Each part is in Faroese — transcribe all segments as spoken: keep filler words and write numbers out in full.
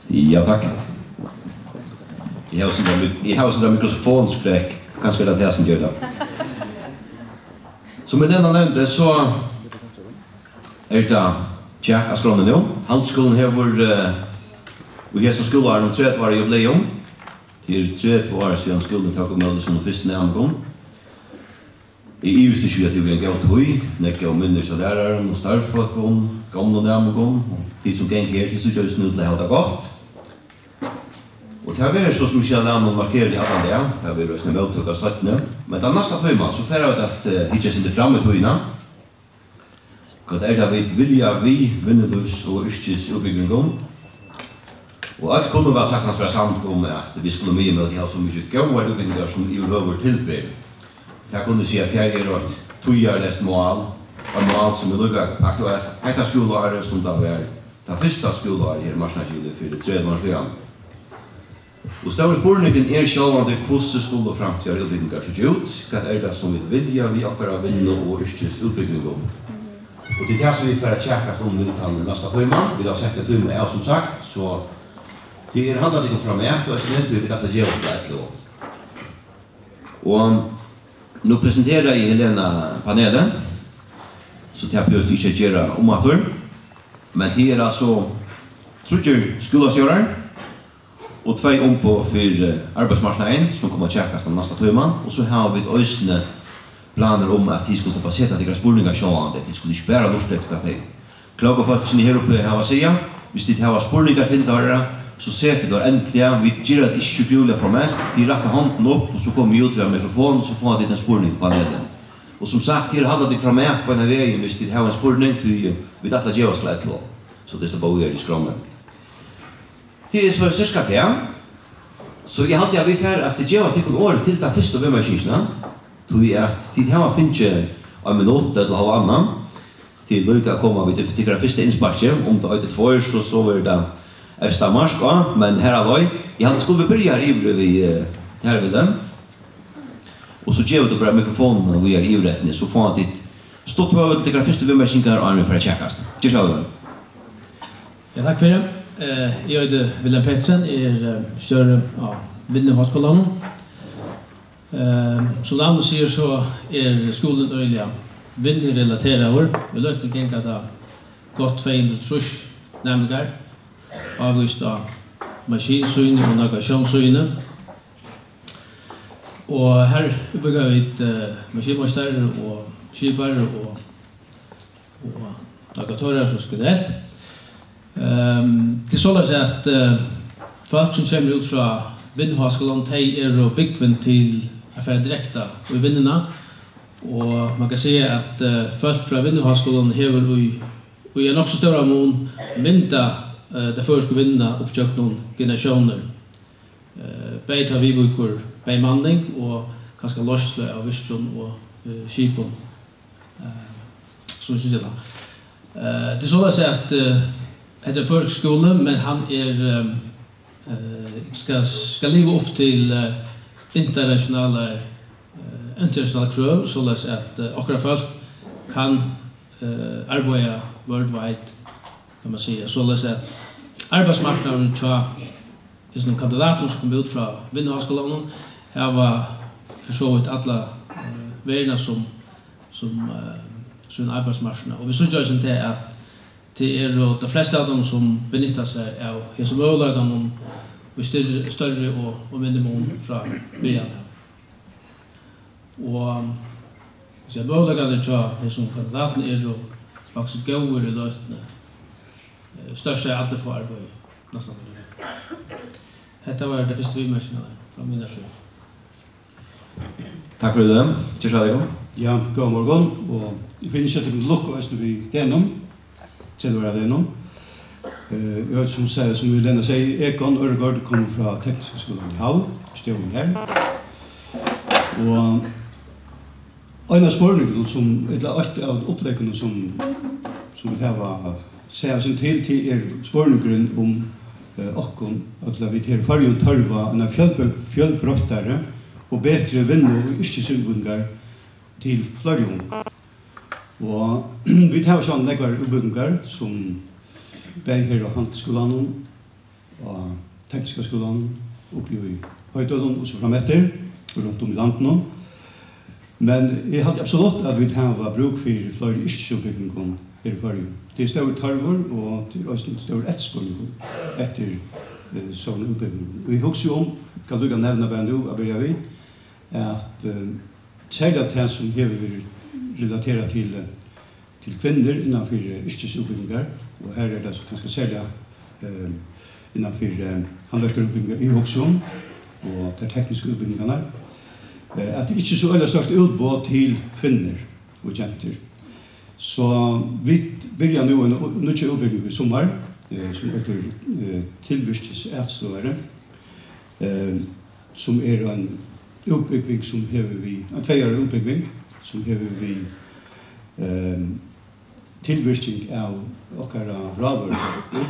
Ja, takk. Eg havi eitt sindur mik-, eg havi eitt sindur mikrofonskrekk. Kanska er tað tað sum ger tað. Sum Helena nevndi, so er tað kjak á skránni nú. Handilsskúlin hevur, eh, í hesum skúlaárinum tretivu ára jubileum. Tað eru tretivu ár síðan skúlin tók ímóti sínum fyrstu næmingum. Eg ivist ikki í, at tað verður ein góð tíð. Nógv góð minni hjá lærarum og starvsfólkum, gomlum næmingum, og tit sum ganga her, tit síggja júst nú út til at hava tað gott. Og tað verður so sum ikki at læna markerað í allan dag, tað verður eisini móttøka seinni. Men tann næsta tíman, so fara vit at, eh, hyggja eitt sindur fram í tíðina. Hvat er tað, vit vilja við vinnulívs- og yrkisútbúgvingum? Og øll kunnu væl saktans vera samd um, at vit skulu miða móti at hava so mikið góðar útbúgvingar, sum yvirhøvur til ber. Tað kunnu siga, at tað er eitt tíðarleyst mál, eitt mál, sum er líka aktuelt hetta skúlaárið, sum tað var tað fyrsta skúlaárið her í Marknagili fyri tretivu árum síðan. Og stóri spurningurin er sjálvandi, hvussu skulu framtíðarútbúgvingar síggja út? Hvat er tað, sum vit vilja við okkara vinnu- og yrkisútbúgvingum? Og tað er tað, sum vit fara at kjakast um nú tann næsta tíman. Vit hava sett ein tíma av, sum sagt, so tað er handað tykkum framat, og eg slentu, vit ætla at geva okkum til ellivu. Og nú presenteraði Helena panelið, so tað behøvist ikki at gera umaftur. Men tað er altso tríggir skúlastjórar og tvey umboð fyri, eh, arbeiðsmarknaðin, sum koma at kjakast um næsta tíman. Og so hava vit eisini planar um, at tit skulu sleppa at seta tykkara spurningar sjálvandi. Tit skulu ikki bara lurta eftir, hvat tey klóku fólkini her uppi hava at siga. Viss tit hava spurningar til teirra, so setið teir endiliga. Vit gera tað ikki so grúiliga formelt. Tit rætta hondina upp, og so koma vit út við ein mikrofon, og so fáa tit ein spurning upp á netið. Og sum sagt, tit halda tykkum framat beinan vegin, viss tit hava ein spurning, tí, eh, vit ætla at geva okkum til ellivu. So tað er so bóðað í skránni. Tað er so sirka tað. So eg haldi, at vit fara at geva tykkum orðið til ta fyrstu viðmerkingina, tí at tit hava fingið ein minutt ella hálvannan til líka at koma við tykkara fyrsta innsparki. Um tað eitur tveir, so, so verður tað evsta mark á, men har á leið, eg haldi, skulu vit byrja har yviri við, eh, har við teimum. Og so geva vit bara mikrofonina víðari yvir eftir, so fáa tit stutt høvi til tykkara fyrstu viðmerkingar, áðrenn vit fara at kjakast. Ger so væl. Ja, takk fyri. Eh, eg eiti William Petersen, eg eri, eh, stjóri á Vinnuháskúlanum. Eh, sum navnið sigur, so er skúlin øgiliga vinnurelateraður. Í løtuni ganga tað gott tvey hundrað og trýss næmingar, ávíst á maskinsýni og nøkur sjónsýni. Og har útbúgva vit, eh, maskinmeistarar og skiparar og og nakað teirra so generelt. Ehm, tað er soleiðis, at, eh, fólk, sum kemur út frá Vinnuháskúlanum, tey eru búgvin til at fara direkta í vinnuna, og man kann siga, at, eh, fólk frá Vinnuháskúlanum hevur í, í ein nokk so stóran mun myndað, eh, ta føroysku vinnuna upp gjøgnum generatiónir. Eh, bæði tá viðvíkur bæði manning og kanska leiðslu av virkjum og, eh, skipum, eh, sum skulu gjalda. Eh, tað er soleiðis, at, eh, hetta er føroyskur skúli, men hann er, eh, eh, skal, skal liva upp til, eh, internationalar, eh, international krøv, soleiðis at, eh, okkara fólk kann, eh, arbeiða worldwide, kann man siga. Soleiðis at arbeiðsmarknaðurin hjá hesum kandidatum, sum koma út frá Vinnuháskúlanum, hava fyri so vítt alla, eh, verðina sum, sum, eh, sín arbeiðsmarknað. Og vit síggja eisini tað, at tað eru tey flestu av teimum, sum benytta sær av hesum møguleikanum í størri, størri og, og minni mun frá byrjan av. Og, so møguleikarnir hjá hesum kandidatum eru faktiskt góðir í løtuni. Eh, stórt sett allir fáa arbeiði, næstan allir. Hetta var tað fyrstu viðmerkingarnar frá mínari síðu. Takk fyri tað. Ger so væl, Jakob. Ja, góðan morgun, og eg fari at ynskja tykkum til lukku eisini við degnum, tretivu ára degnum. Eh, eg veit, sum seg-, sum Helena segði, Egon Øregård kom frá Tekniska skúlanum í Havn, stjórin her. Og ein av spurningunum sum, ella eitt av uppleggunum sum, sum vit hava sæð okkum til, tað er spurningurin um, eh, okkum, ella vit her í Føroyum tørva eina fjølbro-, fjølbroyttari og betri vinnu- og yrkisútbúgvingar til fleiri ung. Og vit hava sjálvandi nógvar útbúgvingar, sum bæði her á Handilsskúlanum, á Tekniska skúlanum, uppi í Hoydølum og so frameftir, og runt um í landinum. Men eg haldi absolutt, at vit hava brúk fyri fleiri yrkisútbúgvingum her í Føroyum. Tað er stórur tørvur, og tað er eisini stórur eftirspurningur eftir, eh, sovorðnum útbúgvingum. Og eg hugsi um, skal líka nevna bara nú at byrja við, at, eh, serliga tað, sum hevur verið relaterað til, eh, til kvinnur innan fyri yrkisútbúgvingar, og her er tað so kanska serliga, eh, innan fyri, eh, handverkarútbúgvingar, eg hugsi um, og tær teknisku útbúgvingarnar, eh, at tað ikki er so øgiliga stórt útboð til kvinnur og gentur. So vit byrja nú eina ú-, nýggja útbúgving í summar, eh, sum eitur, eh, tilvirkisaðstoðari, eh, sum er ein útbúgving, sum hevur við, ein tvey ára útbúgving, sum hevur við, eh, tilvirking av okkara rávøru, ull,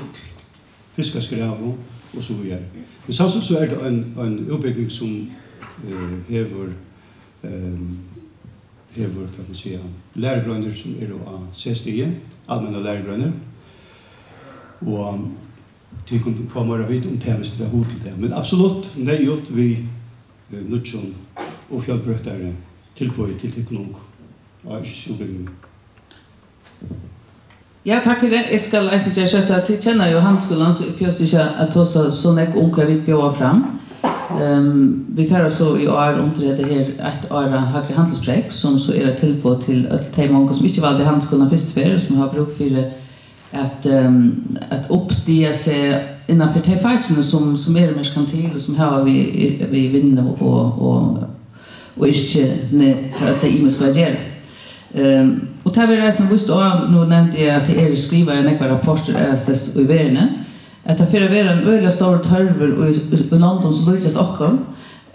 fiskaskræðu og so víðari. Men samstundis so er tað ein, ein útbúgving, sum, eh, hevur, eh, hevur, hvat man siga, lærugreinir, sum eru á C-stigi, almennar lærugreinir. Og tit kunnu fáa meira at vita um tað, viss tit hava hug til tað. Men absolutt neyðugt við, eh, nýggjum og fjølbroyttari tilboði til tykkum ungu á yrkisútbúgvingum. Ja, takk fyri. Eg skal eisini gera skjótt, at tit kenna jo Handilsskúlan, so eg behøvi ikki at tosa so nógv um, hvat vit bjóða fram. Ehm, vit fara so í ár undir hetta her eitt ára hægri handilsprógv, sum so er eitt tilboð til øll tey mongu, sum ikki valdu Handilsskúlan fyrstu ferð, og sum hava brúk fyri at, ehm, at uppstiga seg innan fyri tey fakini, sum, sum eru merkantil, og sum hava við, við vinnu og, og, og yrkini, tey ymisku, at gera. Ehm, og tað verður eisini víst á, nú nevndi eg, at tað eru skrivaðar nógvar rapportir aðrastaðni í verðini, at tað fer at vera ein øgiliga stórur tørvur í, í, í londum, sum líkjast okkum,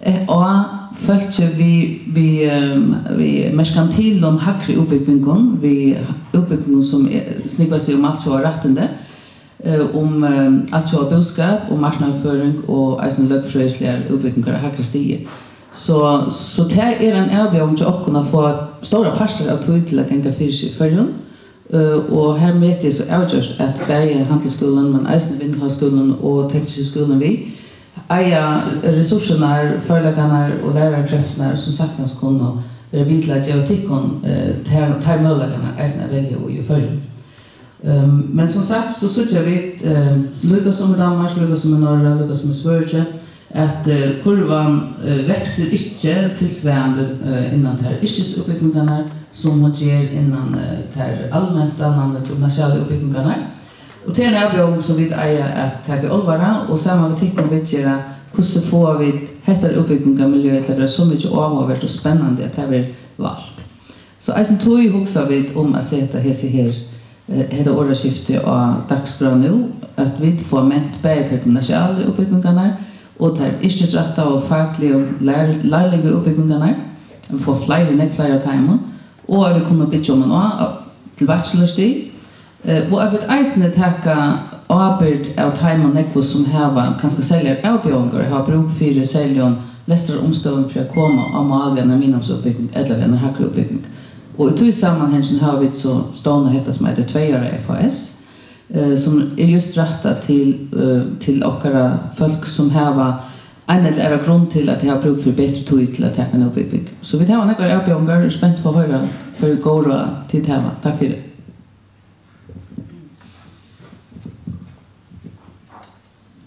eh, á fólki við, við, ehm, við merkantilum hægri útbúgvingum, við útbúgvingum, sum er, snúgva seg um altjóða rættindi, eh, um, eh, altjóða búskap og marknaðarføring og eisini løgfrøðisligar útbúgvingar av hægri stigi. So, so tað er ein avbjóðing hjá okkum at fáa stórar partar av tí til at ganga fyri seg í Føroyum. Eh, og her meti eg so avgjørt, at bæði Handilsskúlin, men eisini Vinnuháskúlin og Tekniski skúlin við, eiga ressourcurnar, førleikarnar og lærarakreftirnar, sum saktans kunnu vera við til at geva tykkum, eh, tær, tær møguleikarnar eisini at velja í, í Føroyum. Ehm, men sum sagt, so síggja vit, ehm, líka sum í Danmark, líka sum í Noregi, líka sum í Svøríki, at, eh, kurvan, eh, veksur ikki tilsvarandi, eh, innan tær yrkisútbúgvingarnar, sum hon ger innan, eh, tær almennt dannandi gymnasialu útbúgvingarnar. Og tað er ein avbjóðing, sum vit eiga at taka í álvara, og saman við tykkum viðgera, hvussu fáa vit hetta útbúgvingarmiljøið til at vera so mikið áhugavert og spennandi, at tað verður valt. So eisini tí hugsa vit um at seta hesi her, eh, hetta orðaskifti á dagskrá nú, at vit fáa ment bæði tær gymnasialu útbúgvingarnar og tær yrkisrættaðu og fakligu lær-, lærlingaútbúgvingarnar, at vit fáa fleiri, nógv fleiri av teimum, og at vit kunnu byggja oman á, á, til bachelorstig, Eh, og at vit eisini taka ábyrgd av teimum nógvu, sum hava kanska serligar avbjóðingar og hava brúk fyri serligum lestrarumstøðum fyri at koma á mál við einari miðnámsútbúgving ella við einari hægri útbúgving. Og í tí samanhanginum hava vit so stovnað hetta, sum eitur tvey ára F H S, eh, sum er júst rættað til, eh, til okkara fólk, sum hava eina ella aðra grund til, at tey hava brúk fyri betri tíð til at taka eina útbúgving. So vit hava nógvar avbjóðingar, eg eri spent á at hoyra, hvørji góð ráð tit hava. Takk fyri.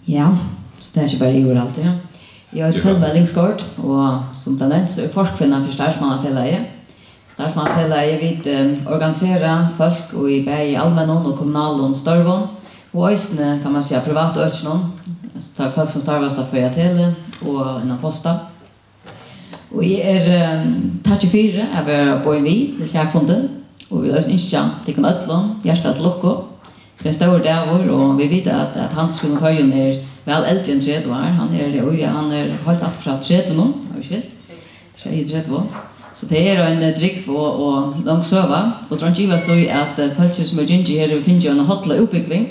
Ja, so tað er ikki bara yvirhald, ja. Eg eiti Selma Lyngsgaard, og sum tað nevnt, so er eg forkvinna fyri Starvsmannafelagið. Starvsmannafelagið, vit, eh, organisera fólk í bæði almennum og kommunalum størvum, og eisini, kann man siga, privatøkinum, altso, tað eru fólk, sum starvast á Føroya Tele og innan Posta. Og eg er, eh, takki fyri at vera boðin við til kjakfundin, og vil eisini ynskja tykkum øllum hjartaliga til lukku. Tað er ein stórur dagur, og vit vita, at, at Handilsskúlin í Føroyum er væl eldri enn tretivu ár. Hann er, jú, ja, hann er heilt aftur frá tretivu, havi eg skilt? Sjeyogtretivu. So tað er ein, eh, drúgv og, og long søga, og tað er ikki ivast í, at, eh, fólkið, sum hevur gingið her, hevur fingið eina holla útbúgving.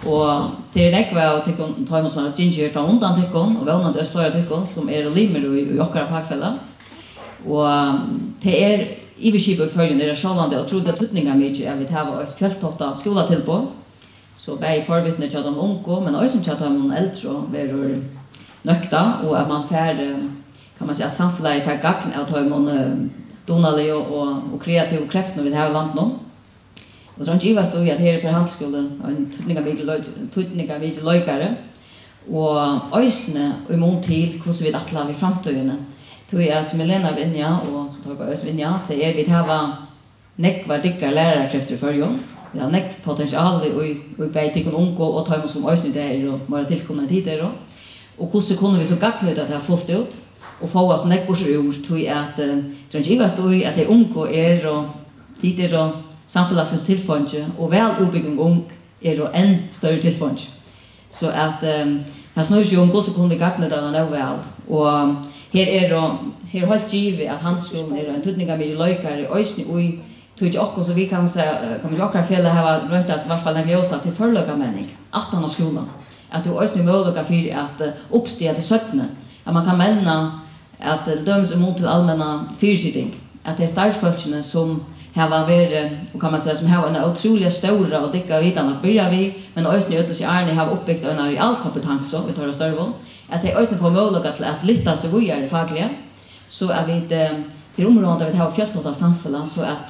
Og tað er nógv av tykkum, teimum, sum hava gingið her fram undan tykkum, og vónandi eisini fleiri av tykkum, sum eru limir í, í okkara fakfelag. Og tað er Yvirskipið í Føroyum er sjálvandi ótrúliga týdningarmikið, at vit hava eitt fjøltáttað skúlatilboð, so bæði forvitni hjá teimum ungu, men eisini hjá teimum eldru, verður nøktað, og at mann fær, eh, kann man siga, at samfelagið fær gagn av teimum, eh, dugnaligu og, og kreativu kreftunum, vit hava í landinum. Og tað er ikki ivast í, at her er Føroyar Handilsskúli ein týdningarmikil leik-, týdningarmikil leikari, og eisini í mun til, hvussu vit ætla við framtíðini. Tí at, sum Helena var inni á, og Torborg eisini var inni á, tað er, vit hava nógvar dyggar lærarakreftur í Føroyum. Vit hava nógv potential í, í bæði tykkum ungu og teimum, sum eisini í dag eru meira tilkomin enn tit eru. Og hvussu kunnu vit so gagnnýta tað fult út og fáa so nógv burtur úr, tí at, eh, tað er ikki ivast í, at tey ungu eru, tit eru samfelagsins tilfeingi, og væl útbúgvin ung eru enn størri tilfeingi. So at, ehm, tað snýr seg um, hvussu kunnu vit gagnnýta tað nóg væl. Og her er, og her er heilt givið, at Handilsskúlin er ein týdningarmikil leikari, eisini í, tí hjá okkum, so vit, kann man siga, eh, kann man siga, okkara felag hava roynt at í hvørt fall leggja ljós á, til førleikamenning aftan á skúlan, at tú eisini møguleika fyri at, eh, uppstiga til seinni, at man kann menna at, eh, til dømis í mun til almenna fyrisiting, at tey starvsfólkini, sum hava verið, og kann man siga, sum hava eina ótrúliga stóra og dygga vitan at byrja við, men eisini í øllum seg árini hava uppbygt eina realkompetansu í teirra størvum, at tey eisini fáa møguleika til at lyfta seg víðari fakliga, so at vit, eh, tað er umráðandi, at vit hava fjøltáttað samfelag, so at,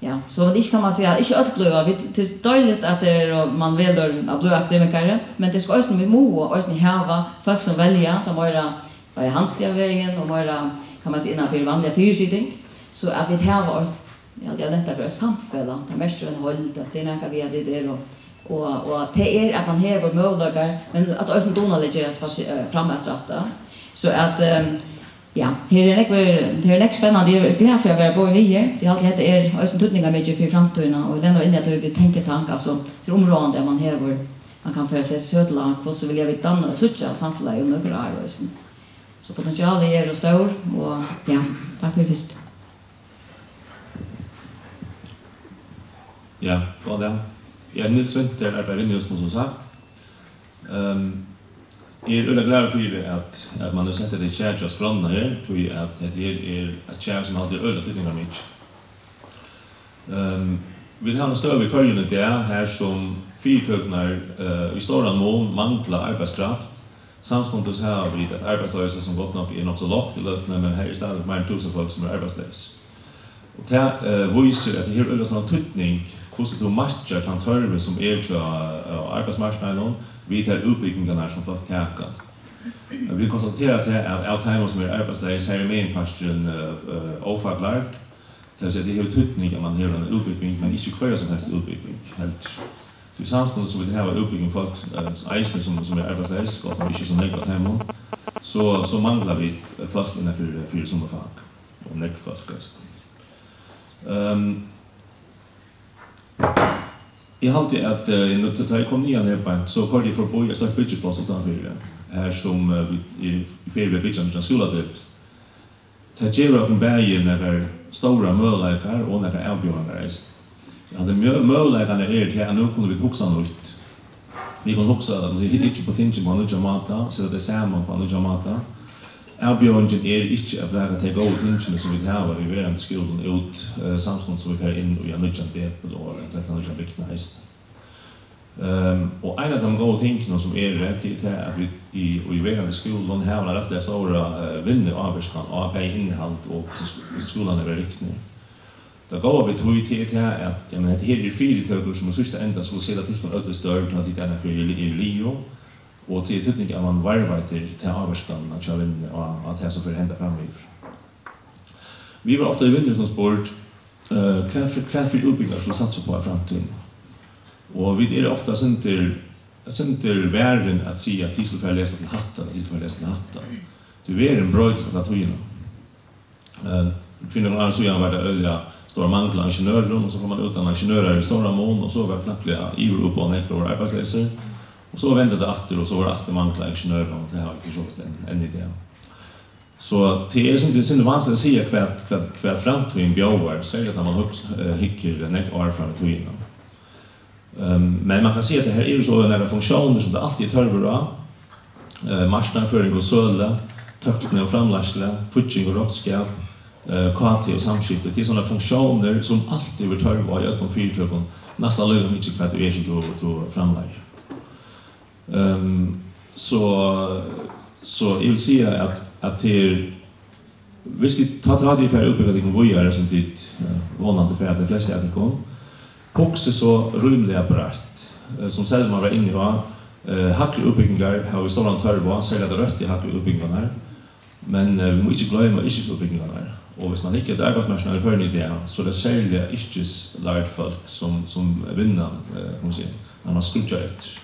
ja, so at ikki, kann man siga, ikki øll blíva, vit, tað er deiligt, at tað er, og man velur at blíva akademikari, men tað skal eisini, vit mugu eisini hava fólk, sum velja tað meira, meira handsliga vegin og meira, kann man siga, innanfyri vanliga fyrisiting, so at vit hava eitt, ja, eg havi nevnt tað, eitt samfelag, tað merkir ein heild, at tað er nakað við, at vit eru, og, og at tað er, at man hevur møguleikar, men at eisini dugnaliggjørast fas-, eh, fram eftir aftur. So at, ehm, ja, her er nógv, her er nógv spennandi. Eg eri glað fyri at vera boðin við her. Eg haldi, hetta er eisini týdningarmikið fyri framtíðina, og Helena var inni á tí við tenkitank, altso, tað er umráðandi, at man hevur, man kann fara seg søtla, hvussu vilja vit danna og síggja samfelagið um nøkur ár eisini. So potentialið er jú stór, og ja, takk fyri fyrst. Ja, góðan dag. Ja, Niels Winther, arbeiði við Vinnuhúsinum, sum sagt. Ehm, eg eri øgiliga glaður fyri, at, at man hevur sett hetta kjak á skránna her, tí at hetta her er eitt kjak, sum eg haldi er øgiliga týdningarmikið. Ehm, vit hava eina støðu í Føroyum í dag, har sum fyritøkurnar, eh, í stóran mun mangla arbeiðskraft. Samstundis hava vit eitt arbeiðsloysi, sum gott nokk er nokk so lágt í løtuni, men har er stadigvæk meira enn túsund fólk, sum eru arbeiðsleys. Og tað, eh, vísir, at tað hevur øgiliga stóran týdning, hvussu tú matchar tann tørvin, sum er hjá, á arbeiðsmarknaðinum, við tær útbúgvingarnar, sum fólk taka. Vit konstatera tað, at av teimum, sum eru arbeiðsleys, har er meginparturin, eh, eh, ófaklærd. Tað vil siga, tað hevur týdning, at man hevur eina útbúgving, men ikki hvørja sum helst útbúgving, heldur. Tí samstundis sum vit hava útbúgvin fólk, eh, eisini sum, sum eru arbeiðsleys, gott nokk ikki so nógv av teimum, so, so mangla vit, eh, fólk innanfyri, fyri summi fak, og nógv fólk eisini. Ehm, eg haldi, at, eh, nú, tá eg kom niðan her beint, so koyrdi eg forbí eitt stórt byggipláss uttanfyri, har sum, eh, vit eru í ferð við at byggja nýggjan skúladepil. Tað gevur okkum bæði nakrar stórar møguleikar og nakrar avbjóðingar eisini. Altso, mjø-, møguleikarnir eru tað, at nú kunnu vit hugsa nýtt. Vit kunnu hugsa, at vit hyggja upp á tingini á nýggjan máta, seta tey saman á nýggjan máta. Avbjóðingin er ikki at blaka tey góðu tingini, sum vit hava í verandi skúlum, út, eh, samstundis sum vit fara inn í ein nýggjan depil og eventuelt ein nýggjan bygnað eisini. Ehm, og ein av teimum góðu tingunum, sum eru, tað er tað, at vit í, í verandi skúlum hava eina rættiliga stóra, eh, vinnuávirkan á bæði innihald og hvussu sk-, hvussu skúlarnir verða ryknir. Tað góða við tí, tað er tað, at, ja, men hetta her eru fyritøkur, sum í síðsta enda skulu seta tykkum øll í størv, tá tit einaferð eru, eru liðug, og tað er týdning, at man varðveitir ta ávirkan hjá vinnuni á, á tað, sum fer at henda framyvir. Vit verða ofta í Vinnuhúsinum spurd, eh, hvat fyri, hvat fyri útbúgvingar skulu vit satsa upp á í framtíðini? Og vit eru ofta eitt sindur, eitt sindur varin at siga, at tit skulu fara at lesa til hatta, ella tit skulu fara at lesa til hatta. Tí verðin broytist alla tíðina. Eh, fyri nøkrum árum síðan var tað øgiliga stór mangil á ingeniørum, og so fór man at útdanna ingeniørar í stóran mun, og so var knappliga yvirútboð, nógvir vóru arbeiðsleysir. Og so vendi tað aftur, og so var aftur mangil á ingeniørum, og tað hava vit so enn, enn í dag. So tað er sindur, sindur vanskligt at siga, hvat, hvat, hvat framtíðin bjóðar, serliga tá man hugs-, eh, hyggur nógv ár fram í tíðina. Ehm, men man kann siga, at tað her eru so nakrar funktiónir, sum tað altíð er tørvur á. Eh, marknaðarføring og søla, tøkni og framleiðsla, fígging og roknskap, Eh, K T og samskifti, tað er sovorðnar funktiónir, sum altíð verður tørv á í øllum fyritøkum, næstan líka mikið, hvat tað er, sum tú, tú framleiðir. Ehm, so, so eg vil siga, at, at tað er, viss tit, tá, tá tit fara at útbúgva tykkum víðari, sum tit, eh, vónandi fara, tey flestu av tykkum, hugsið so rímiliga breitt, eh, sum Selma var inni á, eh, hægri útbúgvingar hava vit stóran tørv á, serliga tær røttu hægru útbúgvingarnar. Men, eh, vit mugu ikki gloyma yrkisútbúgvingarnar. Og viss mann hyggur eftir arbeiðsmarknaðinum í Føroyum í dag, so er tað serliga yrkislærd fólk, sum, sum vinnan, eh, kann man siga, nærmast skríggjar eftir,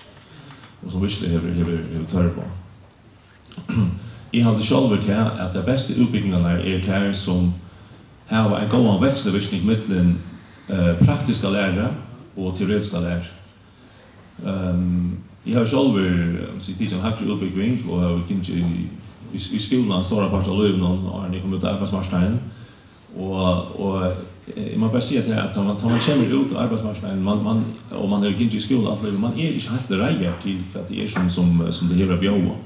og sum virkiliga hevur, hevur, hevur tørv á. Eg haldi sjálvur tað, at tær bestu útbúgvingarnar eru tær, sum hava ein góðan vekselvirkni millum, eh, praktiska læru og teoretiska læru. Ehm, eg havi sjálvur, um, sigi, tikið eina hægri útbúgving og havi gingið í, í, í skúlan stóran part av lívinum, áðrenn eg kom út á arbeiðsmarknaðin. Og, og, eh, eg má bara siga tað, at tá man, tá man kemur út á arbeiðsmarknaðin, man, man, og man hevur gingið í skúla alt lívið, man er ikki heilt reiður til, hvat tað er, sum, sum, sum tað hevur at bjóða.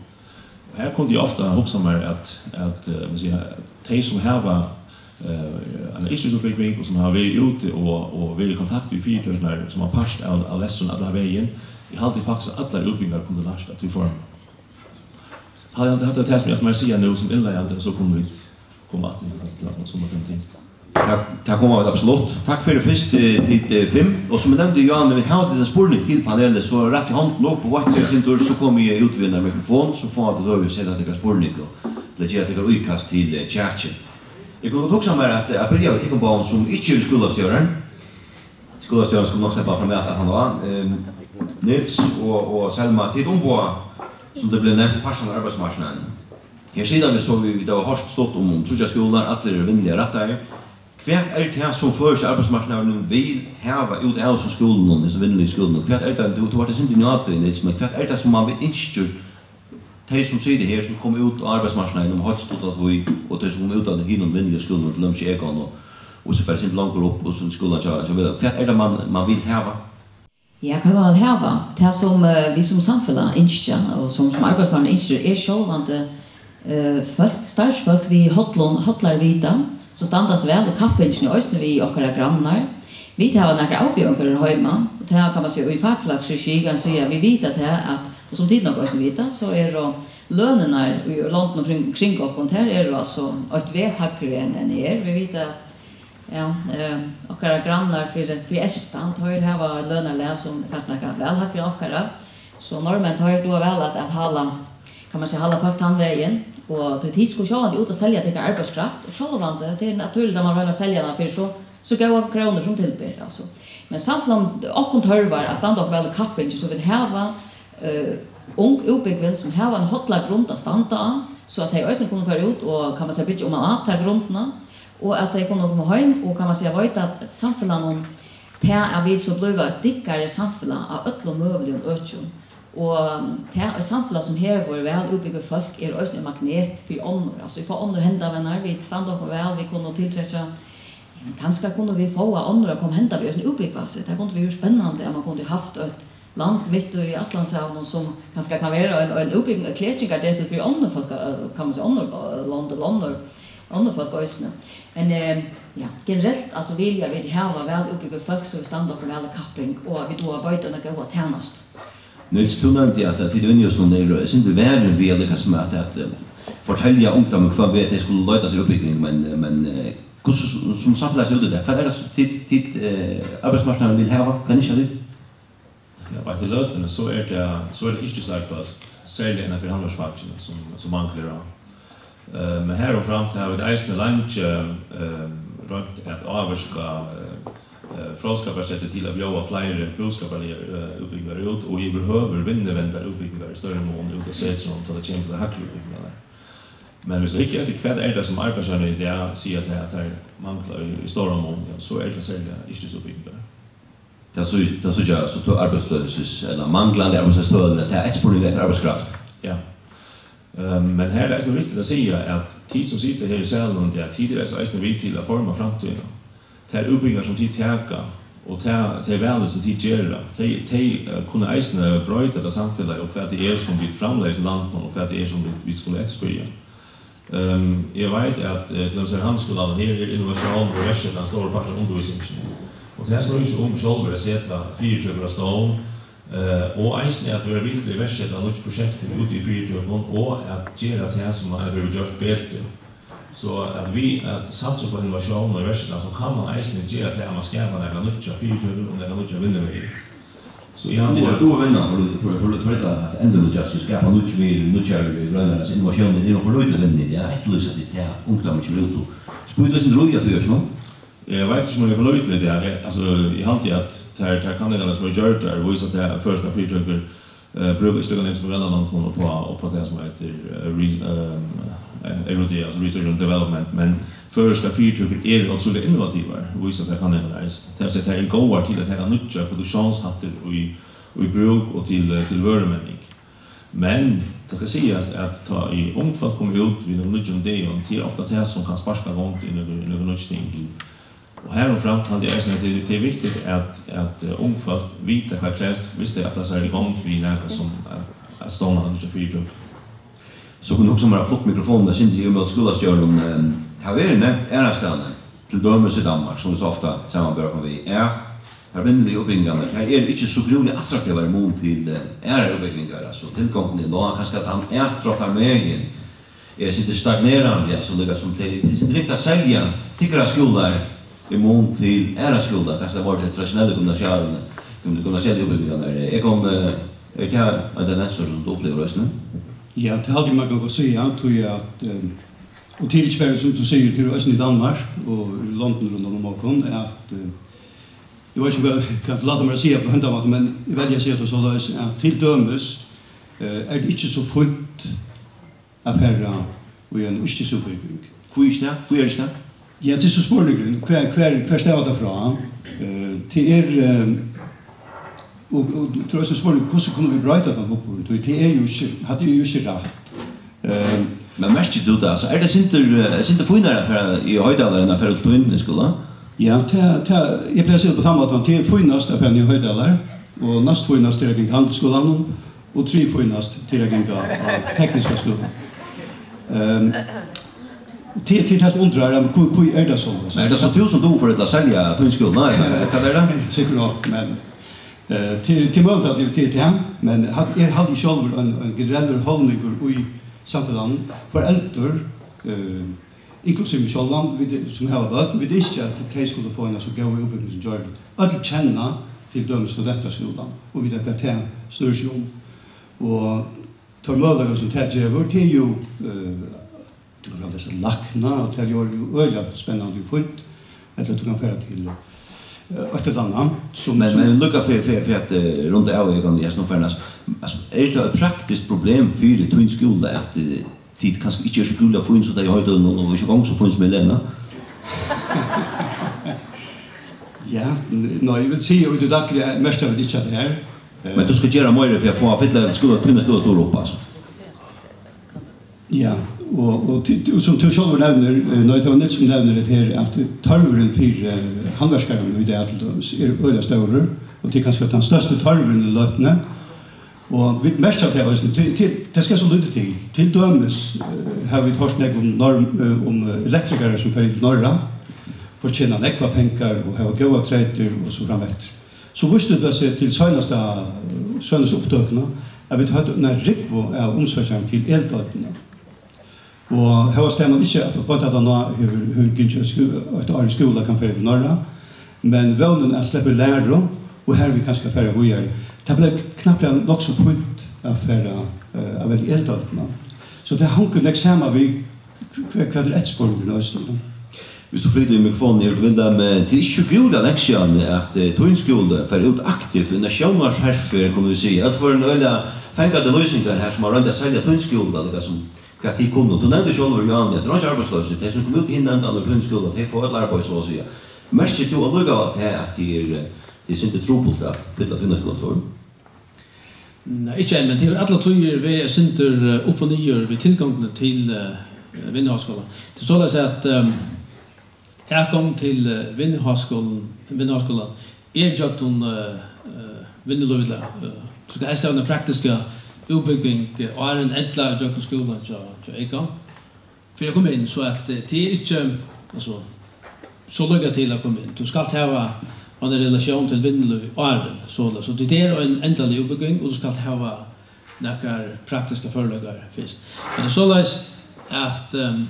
Og her kundi eg ofta hugsað mær, at, at, eh, man siga, tey, sum hava, eh, eina yrkisútbúgving og sum hava verið úti og, og verið í kontakt við fyritøkurnar sum ein part av, av lestrinum allan vegin, eg haldi faktiskt, at allar útbúgvingar kundu lært av tí formi. Hatta, hatta er tað, sum eg ætli mær at siga nú sum innleiðandi, og so kunnu vit koma aftur til, til, til, til, til, til. Tað, tað koma vit absolutt. Takk fyri fyrst, eh, tit, eh, fimm. Og sum eg nevndi, Johan, vit hava ein spurning til panelið, so rættið hondina upp og veittið eitt sindur, so komi eg út við ein mikrofon, so fáa tit høvi at seta tykkara spurning og til at gera tykkara íkast til, eh, chatið. Eg kundi gott hugsað mær at, eh, at byrja við tykkum báðum, sum ikki eru skúlastjórar. Skúlastjórin skal nokk sleppa fram at, at hann var, ehm, Niels og, og Selma, tit umboða, sum tað bleiv nevnt, partin av arbeiðsmarknaðinum. Her sita vit so, vit, vit hava hoyrt stutt um, um tríggjar skúlar, allir eru vinnuliga rættaðir. Hvat er tað, sum føroyski arbeiðsmarknaðurin vil hava út av hesum skúlunum, hesum vinnuligu skúlunum? Hvat er tað, tú, tú vart eitt sindur inn á tað, Niels, men hvat er tað, sum man vil ynskja, tey, sum sita her, sum koma út á arbeiðsmarknaðin um heilt stutta tíð, og tey, sum koma út av hinum vinnuligu skúlunum, til dømis í Egon og, og so fara eitt sindur longur upp, og so skúlan hjá, hjá Viðar. Hvat er tað, man, man vil hava? Ja, hvat man vil hava? Tað, sum, eh, vit sum samfelag ynskja, og sum, sum arbeiðsmarknaðurin ynskir, er sjálvandi, eh, fólk, starvsfólk við hollum, hollari vita, sum standa seg væl í kappingini eisini við okkara grannar. Vit hava nakrar avbjóðingar her heima, og tað kann man siga, í fakfelagsregi kann siga, vit vita tað, at, og sum tit nokk eisini vita, so eru lønirnar í londunum kring, kring okkum, tær eru altso eitt vet hægri enn, enn her. Vit vita, at Ja, eh, okkara grannar fyri, fyri eystan, teir hava eitt lønarlag, sum er kanska nakað væl hægri enn okkara. So norðmenn, teir duga væl at, at hala, kann man siga, hala fólk tann vegin. Og tí tit skulu sjálvandi út og selja tykkara arbeiðskraft, og sjálvandi, tað er natúrligt, at man roynir at selja hana fyri so, so góðar krónur sum til ber, altso. Men samfelag, okkum tørvar at standa okkum væl í kappingini, so vit hava eh, ung útbúgvin, sum hava eina holla grund at standa á, so at tey eisini kunnu fara út og, kann man siga, byggja oman á ta grundina, og at tey kunnu koma heim og, kann man siga, veita samfelagnum tað, at vit so blíva eitt dyggari samfelag á øllum møguligum økjum. Og tað, eitt samfelag sum hevur væl útbúgvin fólk, er eisini ein magnet fyri onnur. Altso, vit fáa onnur hendavinnar, vit standa okkum væl, vit kunnu tiltrekkja, kanska kunnu vit fáa onnur at koma henda við eisini útbúgva seg. Tað kundi verið spennandi, at man kundi havt eitt land mitt í Atlantshavinum, sum kanska kann vera ein, ein útbúgving, ein klekingardepil fyri onnur fólk, eh, kann man siga, onnur, eh, lond og onnur, onnur fólk eisini. Men, eh, ja, generelt, altso, vilja vit hava væl útbúgvin fólk, so vit standa okkum væl í kapping, og at vit duga at veita eina góða tænastu. Niels, tú nevndi, at, at tit í Vinnuhúsinum eru eitt sindur varin við at líka sum at, at, eh, fortelja ungdómi, hvønn veg tey skulu leita sær útbúgving, men, eh, men, eh, hvussu, sum samfelag sær út í dag, hvat er tað, sum tit, tit, eh, arbeiðsmarknaðurin vil hava? Hvat ynskja tit? Ja, beint í løtuni, so er tað, so er tað yrkislærd fólk, serliga innanfyri handverksfakini, sum, sum manglar á. Eh, men harumframt hava vit eisini leingi, eh, roynt at ávirka, eh, eh, Fróðskaparsetrið til at bjóða fleiri búskaparligar, eh, útbúgvingar út, og yvirhøvur vinnuvendar útbúgvingar í størri mun út av setrinum, tá tað kemur til tær hægru útbúgvingarnar. Men viss tú hyggur eftir, hvat er tað, sum arbeiðsevnir í dag siga, at tær, tær mangla í, í stóran mun, ja, so er tað serliga yrkisútbúgvingar. Tað sí-, tað síggja, so tøl arbeiðsstøðisins, ella manglandi arbeiðsstøðis, tað er eftirspurningur eftir arbeiðskraft. Ja. Ehm, men her er tað eisini viktigt at siga, at tit, sum sita her í salinum í dag, tit eru eisini við til at forma framtíðina. Tær útbúgvingar, sum tit taka, og tað, tey val, sum tit gera, tey, tey, eh, kunnu eisini broyta tað samfelagið, og hvat tað er, sum vit framleiða í landinum, og hvat tað er, sum vit, vit skulu eftirspyrja. Ehm, eg veit, at, eh, til dømis her á Handilsskúlanum, her er innovatión og verkskifti ein stórur partur av undirvísingini. Og tað snýr seg um sjálvir at seta fyritøkur á stovn, eh, og eisini at vera við til at iverkseta nýggj prosjekt úti í fyritøkunum og at gera tað, sum man hevur gjørt, betur. So at við at satsa upp á innovatión og iverkseta, so kann man eisini gera tað, at man skapar nakrar nýggjar fyritøkur og nakrar nýggjar vinnuvegir. So eg haldi, at tú vinnur for, for, for, for at endurnýggja seg, skapa nýggj virði, nýggjar greinar, altso innovatión, tað er for lítið vinna, ja, eftirlýsa tað, ja, ungdómurin kemur út og spýtur seg í at tú gert, no? Eg veit ikki, um eg eri for lítil í dag. Eg, altso, eg haldi, at tær, tær kanningarnar, sum eru gjørdar, vísa tað, at føroyskar fyritøkur, eh, brúka ikki líka nógv sum grannalondini upp á, upp á tað, sum eitur, eh, re-, eh, R og D, altso Research and Development, men føroyskar fyritøkur eru ótrúliga innovativar, vísa tær kanningarnar eisini. Tað vil siga, tær eru góðar til at taka nýggjar produktiónshættir í, í brúk og til, eh, til vørumenning. Men tað skal sigast, at tá ið ung fólk koma út við nøkrum nýggjum ideum, tað er ofta tað, sum kann sparka gongd í nøkur, í nøkur nýggj ting. Og harumframt haldi eg eisini, at tað, tað er viktigt, at, at, eh, ung fólk vita, hvat krevst, viss tey ætla sær í gongd við nakað sum at, at stovna nýggja fyritøku. So kunnu hugsa mær at fáa mikrofonina eitt sindur yvir móti skúlastjóranum, eh, tað verður nevnt aðrastaðni, til dømis í Danmark, sum vit so ofta samanbera okkum við, at tær vinnuligu útbúgvingarnar, tær eru ikki so grúiliga attraktivar í mun til, eh, aðrar útbúgvingar, altso tilgongdin er lág, kanska tann atdráttarmegin er eitt sindur stagnerandi, altso líka sum tey, tað er eitt sindur ringt at selja tykkara skúlar í mun til aðrar skúlar, kanska tað vóru tey traditionellu gymnasialu, gym-, gymnasialu útbúgvingarnar. Eg kom, eh, er tað ein tendens, sum tú upplivir eisini? Ja, tað haldi eg, man kann gott siga, tí at, eh, og tað er ikki bara, sum tú sigur, tað er eisini í Danmark og í londum rundan um okkum, at, eh, eg veit ikki, hvat, hvat lata mær at siga á hendan mátan, men eg velji at siga tað soleiðis, at til dømis, eh, er tað ikki so fínt at fara í eina yrkisútbúgving. Hví ikki tað? Hví er ikki tað? Ja, tað er so spurningurin. Hvar, hvar, hvar stavar tað frá? Eh, tað er, eh, og, og tað er eisini spurning, hvussu kunnu vit broyta tann hugburðin? Tí tað er jú ikki, hatta er jú ikki rætt. Eh, men merkir tú tað? Altso, er tað sindur, eh, sindur fínari at fara í Hoydalar enn at fara til tín skúla? Ja, tað, tað, eg plagi at siga tað á tann mátan, tað er fínast at fara í Hoydalar, og næst fínast er at ganga í Handilsskúlanum, og triðfínast til at ganga á tekniska skúla. Ehm, til, til tað sum undrar, men hví, hví er tað so? Men er tað so tú sum dugir at selja tín skúla, ella hvat er tað? Sikkurt nokk, men, eh, til, til møguligt at tað er tað, men eg haldi sjálvur ein, ein generellur holdningur í samfelagnum, foreldur, eh, inklusive meg sjálvan, vit, sum hava børn, vit ynskja, at tey skulu fáa eina so góða útbúgving sum gjørligt. Øll kenna til dømis studentaskúlan, og vita, hvat tað snýr seg um. Og teir møguleikar, sum tað gevur, tað er jú, eh, tú kanst lesa lækna, og tað er jú øgiliga spennandi og fínt, ella tú kanst fara til, eh, eitt ella annað, sum, men, sum men líka fyri, fyri, fyri at, eh, runda av, eg kann, eg snart farin, altso, altso, er tað eitt praktiskt problem fyri tín skúla, at, eh, tit kanska ikki eru so gúliga fín, sum tey í Hoydølum, og ikki ganga so fín sum Helena? Ja, n-, nei, eg vil siga, í tí dagliga merkja vit ikki, at tað er. Men tú skalt gera meira fyri at fáa, fylla skúla, tína skúlastøðu upp, altso. Ja, og, og tí, tí, sum tú sjálvur nevnir, eh, nei, tað var Niels sum nevnir hetta her, at tørvurin fyri, eh, handverkarar í dag til dømis er øgiliga stórur, og tað er kanska tann størsti tørvurin í løtuni. Og vit merkja tað eisini, til, til, tað skal so lítið til. Til dømis, eh, hava vit hoyrt nógv um norm-, eh, um, eh, elektrikarar sum fara til Norra, fortjena nógvar pengar og hava góðar treytir og so frameftir. So vísti tað seg til seinasta, seinastu upptøkuna, at vit høvdu eina rúgvu av umsøkjarum til eldeildina. Og hóast tað man ikki at beint aftaná hevur, hevur gingið eitt skú-, eitt ár í skúla, kann fara til Norra, men vónin at sleppa í læru og harvið kanska fara víðari, tað bleiv knappliga nokk so fínt at fara, eh, at velja eldeildina. So tað hongur nógv saman við, hva-, hvat er eftirspurningurin eisini? Viss tú flytur mikrofonina her, tú vil tað, men tað er ikki so gúliga langt síðani, at, eh, tín skúli fór út aktivt í eina sjónvarpsherferð, kunnu vit siga. At fáa eina øgiliga fangandi lýsing her, sum man royndi at selja tín skúla, líka sum hvat tit kunnu. Tú nevndi sjálvur, Ján, at tað er einki arbeiðsloysi. Tey, sum koma út í hin endan úr tín skúla, tey fáa øll arbeiði, so at siga. Merkir tú allíkavæl tað, at tað er, eh, tað er sindur trupult at fylla tína skúlastovur? Nei, ikki enn, men tað hevur alla tíð verið eitt sindur, eh, upp og niður við tilgongdini til, eh, Vinnuháskúlan. Tað er soleiðis, at, ehm, atgongd til, eh, Vinnuháskúlan, Vinnuháskúlan er gjøgnum, eh, eh, vinnulívið, eh, tú skalt helst hava eina praktiska útbúgving, eh, áðrenn ella gjøgnum skúlan hjá, hjá Eika. fyri at koma inn, so at, eh, tað er ikki, altso, so líka til at koma inn. Tú skalt hava eina relatión til vinnulívið áðrenn, soleiðis. So tað er ein endalig útbúgving, og tú skalt hava nakrar praktiskar førleikar fyrst. Men tað er soleiðis, at, ehm,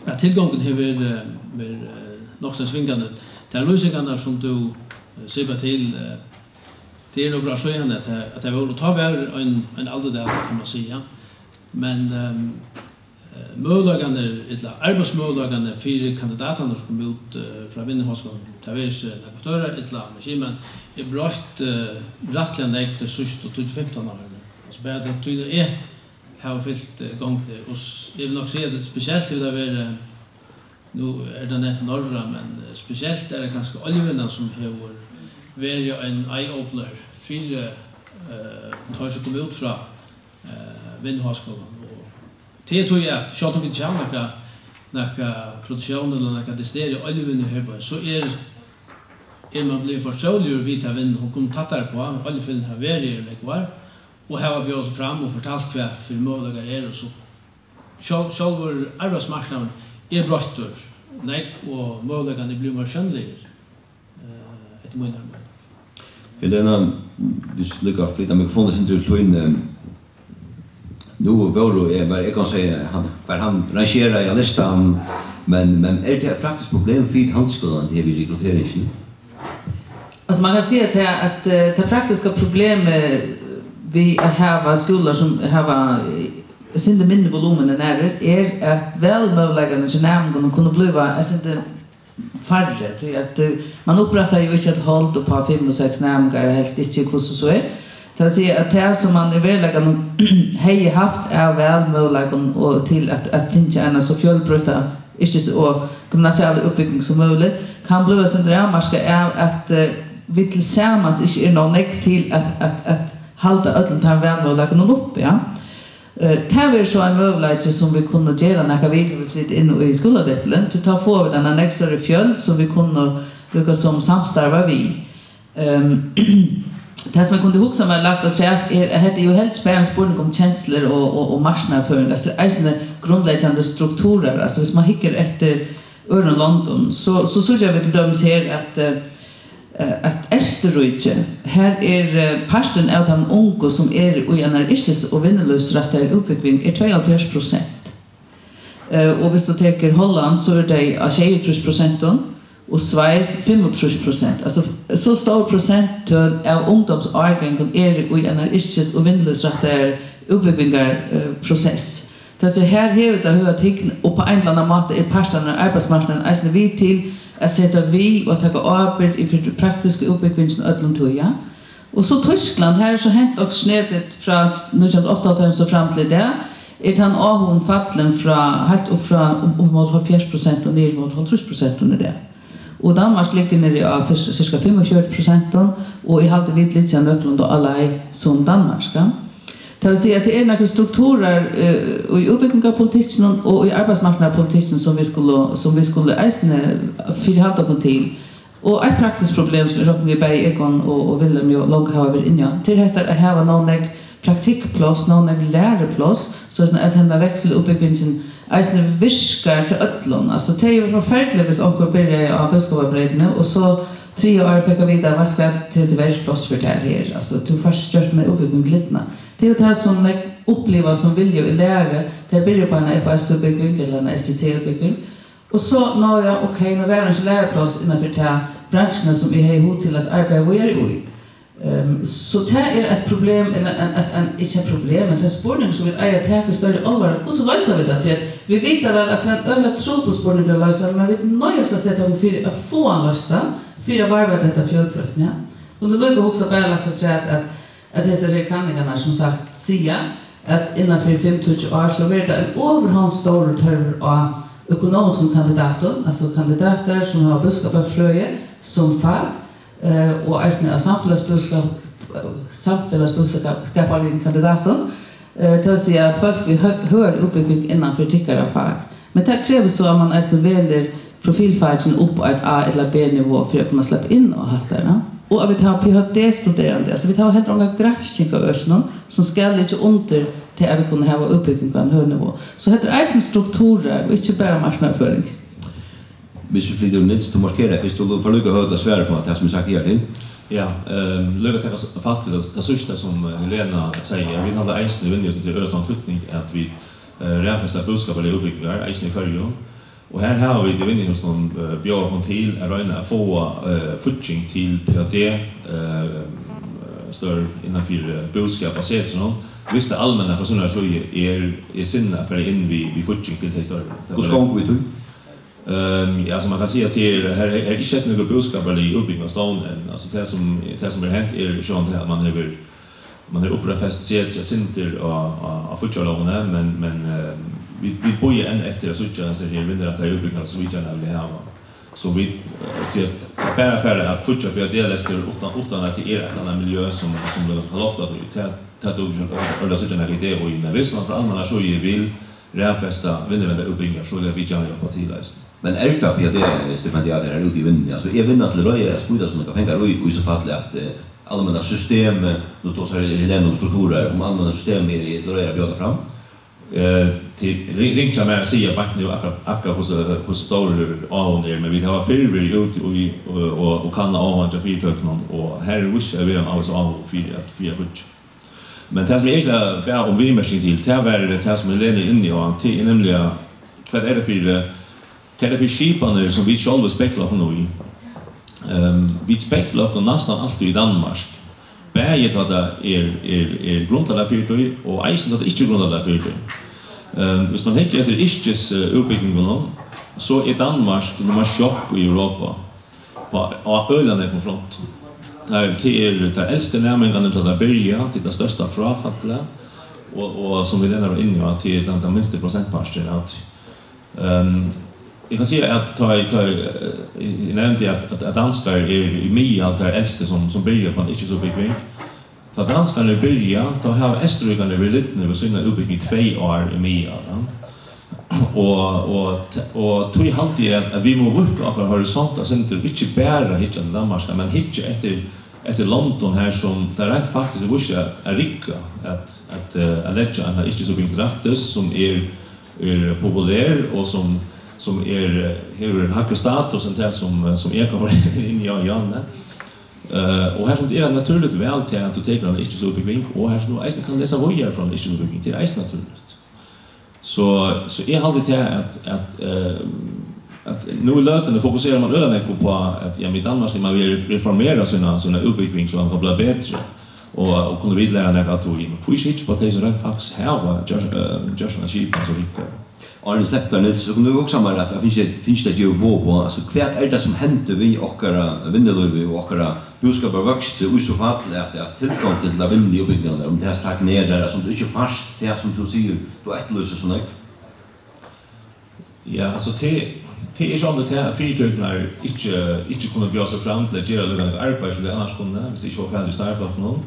at tilgongurin hevur verið, eh, verið, eh, nokk so svingandi. Tær lýsingarnar, sum tú, eh, sipar til, eh, tað er nøkur ár síðan, at tað, at tað vóru, tá var ein, ein aldur, tað kann man siga. Men, ehm, eh, møguleikarnir, ella arbeiðsmøguleikarnir fyri kandidatarnar, sum koma út, eh, frá Vinnuháskúlanum, tað veit ikki nakað teirra, ella maskinmenn, er broytt, eh, rættiliga nógv tey síðstu tíggju fimtan árini. Altso, bara tað, tí eg havi fylgt, eh, gongdini, og s-, eg vil nokk siga, at spesielt hevur tað verið, nú er tað nevnt Norra, men, eh, spesielt er tað kanska Oljuvinnan, sum hevur verið ein eye-opener fyri, eh, teir, sum koma út frá, eh, Vinnuháskúlanum. Og tað er tí, at sjálvt um vit ikki hava nakað, nakað produktión ella nakað desideraða oljuvinnu her, so er, er man blivin fortroligur við ta vinnu, hon kom tættari uppá, oljufyllurnar hava verið her í nógv ár, og hava bjóðað seg fram og fortalt, hvat fyri møguleikar eru, og so sjálv-, sjálvur arbeiðsmarknaðurin er broyttur nógv, og møguleikarnir eru blivnir meira sjónligir, eh, eftir mínari meining. Helena, vilt tú líka flyta mikrofonina eitt sindur til tín, eh, nú vóru, eg, var, eg kann siga, hann, var hann rangeraður á listan, men, men er tað eitt praktiskt problem fyri Handilsskúlan her við rekrutteringini? Altso, man kann siga, at tað, at, eh, tað praktiska problemið við at hava skúlar, sum hava, eh, eitt sindur minni volumen enn aðrir, er, at valmøguleikarnir hjá næmingunum kunnu blíva eitt sindur færri, tí at, eh, man upprættar jú ikki eitt hold upp á fimm og seks næmingar, helst ikki, hvussu so er. Tað vil siga, at tað, sum man í veruleikanum hevði havt av valmøguleikum og til at, at fingið eina so fjølbroytta yrkis- og gymnasiala útbúgving sum møguligt, kann blíva eitt sindur avmarkað av, at, eh, vit tilsamans ikki eru nóg nógv til at, at, at halda øllum teimum valmøguleikunum uppi, ja. Eh, tað verður so ein møguleiki, sum vit kunnu gera nakað við, tá vit flyta inn í skúladepilin, tí tá fáa vit eina nógv størri fjøld, sum vit kunnu líka sum samstarva við. Ehm, tað, sum eg kundi hugsa mær lagt afturat, er, at hetta er jú helst bara ein spurningur um kenslur og, og, og marknaðarføring, altso, tað er eisini grundleggjandi strukturar, altso, viss man hyggur eftir øðrum londum, so, so síggja vit til dømis her, at, eh, eh, at Eysturríki, har er, eh, parturin av teimum ungu, sum eru í einari yrkis- og vinnulívsrættaðari útbúgving, er tveyoghálvfjerðs prosent. Eh, og viss tú tekur Holland, so eru tey á sjeyogtrýss prosentum, og Sveis fimmogtrýss prosent. Altso, so stór prosenttøl av ungdómsárgangum eru í einari yrkis- og vinnulívsrættaðari útbúgvingar-, eh, prosess. Tað vil siga, her hevur tað høga tign, og á ein ella annan máta eru partarnir á arbeiðsmarknaðinum eisini við til at seta við og at taka ábyrgd í fyri praktisku útbúgvingini øllum tí, ja. Og so Týskland, har er so hent okkurt snedigt frá nítjan hundrað og áttaoghálvfems og fram til í dag, er tann áhugin fallin frá, heilt upp frá um, um hálvfjerðs prosent og niður móti hálvtrýss prosent í dag. Og Danmark liggur niðri á fyrst, sirka fimmogfjøruti prosent, og eg haldi, vit liggja nøkulunda á leið sum Danmark, ja. Tað vil siga, at tað eru nakrir strukturar, eh, í útbúgvingarpolitikkinum og í arbeiðsmarknaðarpolitikkinum, sum vit skulu, sum vit skulu eisini fyrihalda okkum til. Og eitt praktiskt problem, sum eg rokni við bæði Egon og, og Willum jú longu hava verið inni á, tað er hetta at hava nóg nógv praktikkpláss, nóg nógv lærupláss, so at henda vekselútbúgvingin eisini virkar til øllum. Altso, tað er jú forferdiligt, viss onkur byrjar á búskaparbreytini, og so triðja árið fekk at vita, veitst tú hvat, tað er tíverri ikki pláss fyri tær her. Altso, tú fært ikki gjørt eina útbúgving lidna. Tað er jú tað, sum nógv uppliva sum vilja í læru, tey byrja upp á eina F O S-útbúgving ella eina S I T-útbúgving, og so, ná ja, ok, nú var ikki lærupláss innanfyri ta bransjuna, sum eg hevði hug til at arbeiða víðari í. Ehm, so tað er eitt problem, ella ein, eitt, ein, ikki eitt problem, men tað er spurningur, sum vit eiga at taka í størri álvara. Hvussu loysa vit tað? Tí at vit vita væl, at tað er ein øgiliga trupul spurningur at loysa, men vit noyðast at seta okkum fyri at fáa hann loystan, fyri at varðveita hetta fjølbroytni, ja. Kundi líka hugsa bara lagt afturat, at at hesar her kanningarnar, sum sagt, siga, at innan fyri fimm, tíggju ár, so verður tað ein ovurhondstórur tørvur á økonomiskum kandidatum, altso kandidatar, sum hava búskaparfrøði sum fak, eh, og eisini á samfelagsbúskap-, samfelagsbúskaparligum kandidatum, eh, tað vil siga, fólk við høg-, høgari útbúgving innan fyri tykkara fak. Men tað krevur so, at mann eisini velur profilfakini upp á eitt A ella B-nivå fyri at kunna sleppa inn á hatta, ja. Og at vit hava P H D-studerandi, altso, vit hava heldur onga gransking av økinum, sum skal liggja undir Til at vit kunnu hava útbúgving á einum høgum niveau. So hetta er eisini strukturar og ikki bara marknaðarføring. Hvis vi flytter Nils, du markerer, hvis du får lykke høyt at svare på det som er sagt her til. Ja, ehm, løg at taka s-, fast til det, det siste som, eh, Helena sier. Vi har eisen i Vinje, som til Øresund flytning, at vi, eh, reinfesta búskaparliga útbúgvingar, eisen i Føroyum. Og her hava vit í Vinnuhúsinum, eh, bjóðað okkum til at royna at fáa, eh, fígging til P H D, eh, størv innanfyri, eh, búskap á setrinum, viss tað almenna frá síni síðu er, er sinnað at fara inn við, við fígging til tey størv. Hvussu gongur við tí? Ehm, ja, sum man kann siga, at her, her, her er ikki sett nøkur búskaparlig útbúgving á stovn enn. Altso, tað sum, tað sum er hent, er sjálvandi at man hevur Man hevur upprætt fest setrið eitt sindur á, á, á fíggjarlógini, men, men, eh, vit, vit bíða enn eftir at síggja hesa her vinnurættaðu útbúgvingina, sum vit gjarna vilja hava. So vit, eh, tí at bara fara at fíggja P H D-lestur uttan, uttan at tað er eitt annað miljø, sum, sum vil halda ofta, tí tað, tað dugir ikki at síggja nakað í dag, og men viss man frá almennari síðu vil raðfesta vinnurættar útbúgvingar, so vilja vit gjarna hjálpa til eisini. Men er tað P H D-stipendiatar her úti í Vinjuni? Altso, er Vinna til reiðar at smíta so nógvar pengar í, í so falli at, eh, almenna systemið, nú tosar Helena um strukturar, um almenna systemið er, er til reiðar at bjóða fram? Eh, tað er ri-, ringt hjá mær at siga beint nú akkurát, akkurát hvussu, hvussu stórur áhugin er, men vit hava fyrr verið úti í, og, og, og kannað áhugan hjá fyritøkunum, og har er víst at vera ein ávísur áhugi fyri at, fyri at fíggja. Men tað, sum eg eigentliga bað um viðmerking til, tað var tað, sum Helena er inni á, tað er nemliga, hvat er tað fyri, hvat er tað fyri skipanir, sum vit sjálvi spegla okkum í? Ehm, vit spegla okkum næstan altíð í Danmark, bæði tá tað er, er, er grundarlag fyri tí, og eisini tá tað ikki er grundarlag fyri tí. Ehm, viss man hyggur eftir yrkis, eh, útbúgvingunum, so er Danmark nummar sjey í Europa. Á, á øgiliga nógvum frontum. Tað er, tað er teir elstu næmingarnir, tá teir byrja, tað er tað størsta fráfallið, og, og sum vit enn var inni á, tað er tann, tann minsti prosentparturin av tí. Ehm, eg kann siga, at tá eg, tá eg, eh, eg nevndi, at, at, at danskar eru í miðal teir elstu, sum, sum byrja á ein yrkisútbúgving. Tá danskarnir byrja, tá hava eysturríkarnir verið lidnir við sína útbúgving í tvey ár í miðal, ja. Og, og, og tí haldi eg, at, at vit mugu víðka okkara horisont eitt sindur, ikki bara hyggja til Danmarkar, men hyggja eftir, eftir londum her, sum tað reint faktiskt er víst at, at rigga, at, at, eh, at leggja eina yrkisútbúgving til rættis, sum er, er populer, og sum, sum er, eh, hevur hægri status enn tað, sum, eh, sum eg kom inn í á hjørnuni. Eh, og har sum tað er eitt natúrligt val til, at tú tekur eina yrkisútbúgving, og har sum tú eisini kann lesa víðari frá eini yrkisútbúgving, tað er eisini natúrligt. So, so eg haldi tað, at, at, eh, at nú í løtuni fokuserar man øgiliga nógv upp á, at, ja, men í Danmark skal man vera, reformera sína, sína útbúgving, so hann kann blíva betri, og, og kunnu vit læra nakað av tí. Men hví ikki hyggja upp á tey, sum reint faktiskt hava gjørt, eh, gjørt eina skipan, sum riggar? Áðrenn eg sleppi tær, Niels, so kundi eg hugsað mær, at eg fekk, fekk tað givið boð uppá, altso, hvat er tað, sum hendir við okkara vinnulívi og okkara búskaparvøkstri í so falli, at, at tilgongdin til at vinna í útbúgvingarnar, um tað stagnerar, altso, um tú ikki fært tað, sum tú sigur, tú eftirlýsir so nógv? Ja, altso, tað, tað er sjálvandi tað, at fyritøkurnar ikki, ikki kunnu bjóða seg fram til at gera líka nógv arbeiði, sum tey annars kunnu, viss tey ikki fáa fatur í starvsfólkunum.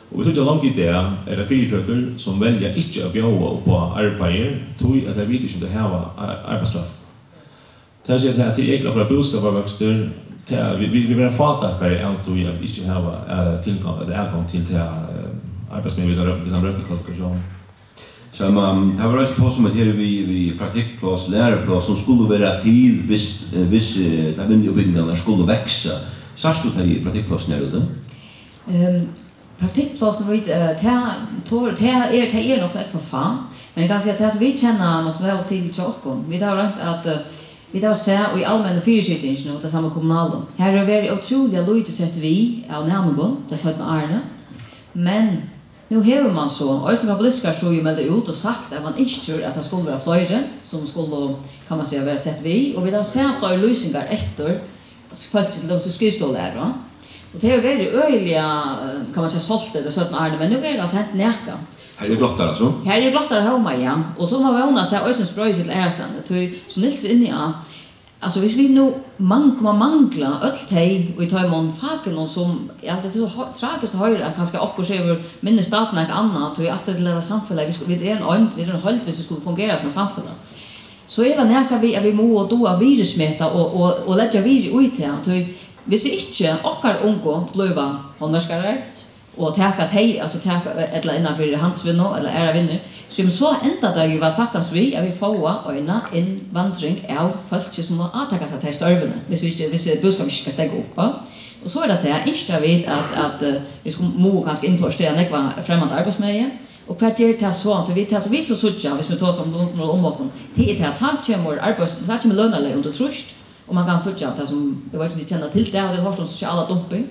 Og vit síggja longu í dag, er tað fyritøkur, sum velja ikki at bjóða upp á arbeiði, tí at tey vita ikki, um tey hava ar-, arbeiðskraft. Tað vil siga, at tað er ikki okkara búskaparvøkstur, tað er, vit, vit, vit verða fátækari av tí, at vit ikki hava, eh, tilgang, ella atgongd til tað, eh, arbeiði, sum vit hava, vit hava røtt í kvalifikatión. Selma, tað var eisini tosað um at her við, við praktikkpláss, lærupláss, sum skulu vera til, viss, eh, viss, eh, tað vinnuútbúgvingarnar skulu vaksa. Sært tú tey praktikkplássini her úti? Ehm, praktikkpláss, vit, eh, tað, tor-, tað er, tað er nokk nógv for fá. Men eg kann siga, at tað sum vit kenna nokk so væl til hjá okkum, vit hava roynt at, eh, vit hava sæð í almennu fyrisitingini og tað sama kommunalu. Har hevur verið ótrúliga lítið sett við av næmingum tey seinnu árini. Men nú hevur mann so, eisini frá politiskari síðu, meldað út og sagt, at mann ynskir, at tað skulu vera fleiri, sum skulu, kann man siga, vera sett við, og vit hava sæð fleiri lýsingar eftir fólki, til dømis í skrivstovulæru. Og tað hevur verið øgiliga, eh, kann man siga, soltið tey seinnu árini, men nú er altso hent nakað. Her er glottað, altso? Her er glottað hóma, ja. Og so má vóna, at tað eisini spreiðir seg til aðrastaðni, tí, sum Niels er inni á, altso, viss vit nú mang-, koma mangla øll tey í teimum fakunum, sum, ja, tað er so ho-, tragiskt at hoyra, at kanska okkurt hevur minni status enn nakað annað, tí alt er til hetta samfelagið, vit sku-, vit eru ein eind, vit eru ein heild, viss vit skulu fungera sum eitt samfelag. So er tað nakað við, at vit mugu duga at virðismeta og, og, og leggja virði í tað, tí viss ikki okkara ungu blíva handverkarar, og taka tey, altso taka, ella innan fyri handilsvinnu, ella aðrar vinnur, sum so enda tað jú væl saktans við, at vit fáa eina innvandring av fólki, sum má átaka seg tey størvini, viss vit ikki, viss búskapurin ikki skal steðga upp, va? Og so er tað tað, ynskja vit, at, at, eh, vit skulu, mugu kanska importera nógva fremmanda arbeiðsmegi, og hvat ger tað so? Tí vit, tað sum vit so síggja, viss vit tosa um, um, um okkum, tað er tað, at tá kemur arbeiðs-, tá kemur lønarlag undir trýst, og mann kann síggja tað sum, eg veit ikki, um tit kenna til tað, og tit hoyrt um sosiala dumping.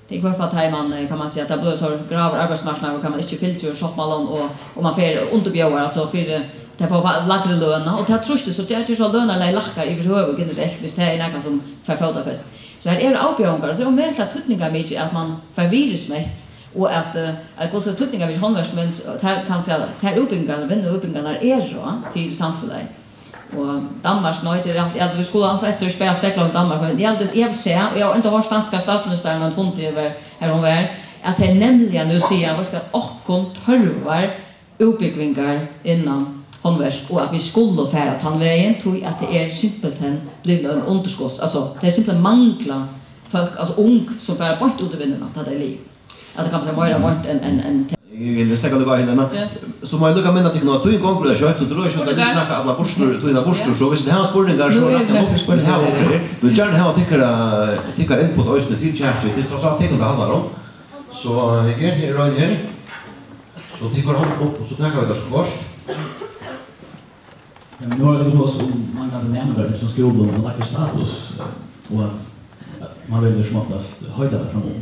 Tað er í hvørt fall, tá ið mann, eh, kann mann siga, at tað blívur so gráur arbeiðsmarknaður, og kann mann ikki fylgja sáttmálanum, og, og mann fer undirbjóðar, altso, fyri, tað fáa lægri løn, og tað trýstir, so tað ger so lønarlagið lækkar yvirhøvur generelt, viss tað er nakað sum fær fótafest. So har eru avbjóðingar, og tað er ómetaliga týdningarmikið, at mann fær virðismett, og at, eh, at hvussu týdningarmikið handverksmenn, tær, kann siga, tær útbúgvingarnar, vinnuútbúgvingarnar eru fyri samfelagið. Og Danmark, nei, tað er alt, alt, vit skulu ansa eftir, ikki bara spegla um Danmark, men eg haldi, eg havi sæð, og eg havi enda hoyrt danska statsministeren á ein fundi, har, har hon var, at tey nemliga nú siga, veitst tú hvat, okkum tørvar útbúgvingar innan handverk, og at vit skulu fara tann vegin, tí at tað er simpelthen blivið ein undirskots-, altso, tey simpelthen mangla fólk, altso ung, sum fara beint út í vinnuna, tá tey eru liðug. At tað kann vera meira beint enn, enn, enn Eg vil steðga líka, Helena. Ja. So má eg líka minna tykkum á, at tíðin gongur skjótt, og tú er skjótt at Spurningar? Snakka allar burtur, tíðina burtur, Ja. so viss tit hava spurningar, so Nú er rætta nakrar upp, men spurningar. Hava okkurt, men gjarna hava tykkara, tykkara input eisini til chatið, tað er tross alt tykkum tað handlar um. So, eh, eg ger her, Royn her. So tit koyra hondina upp, og so taka vit tað so hvørt. Ja, men nú hava vit tosað um manglandi næmingar í hesum skúlum og lægri status, eh, og at, at mann velur sum oftast heitara framum.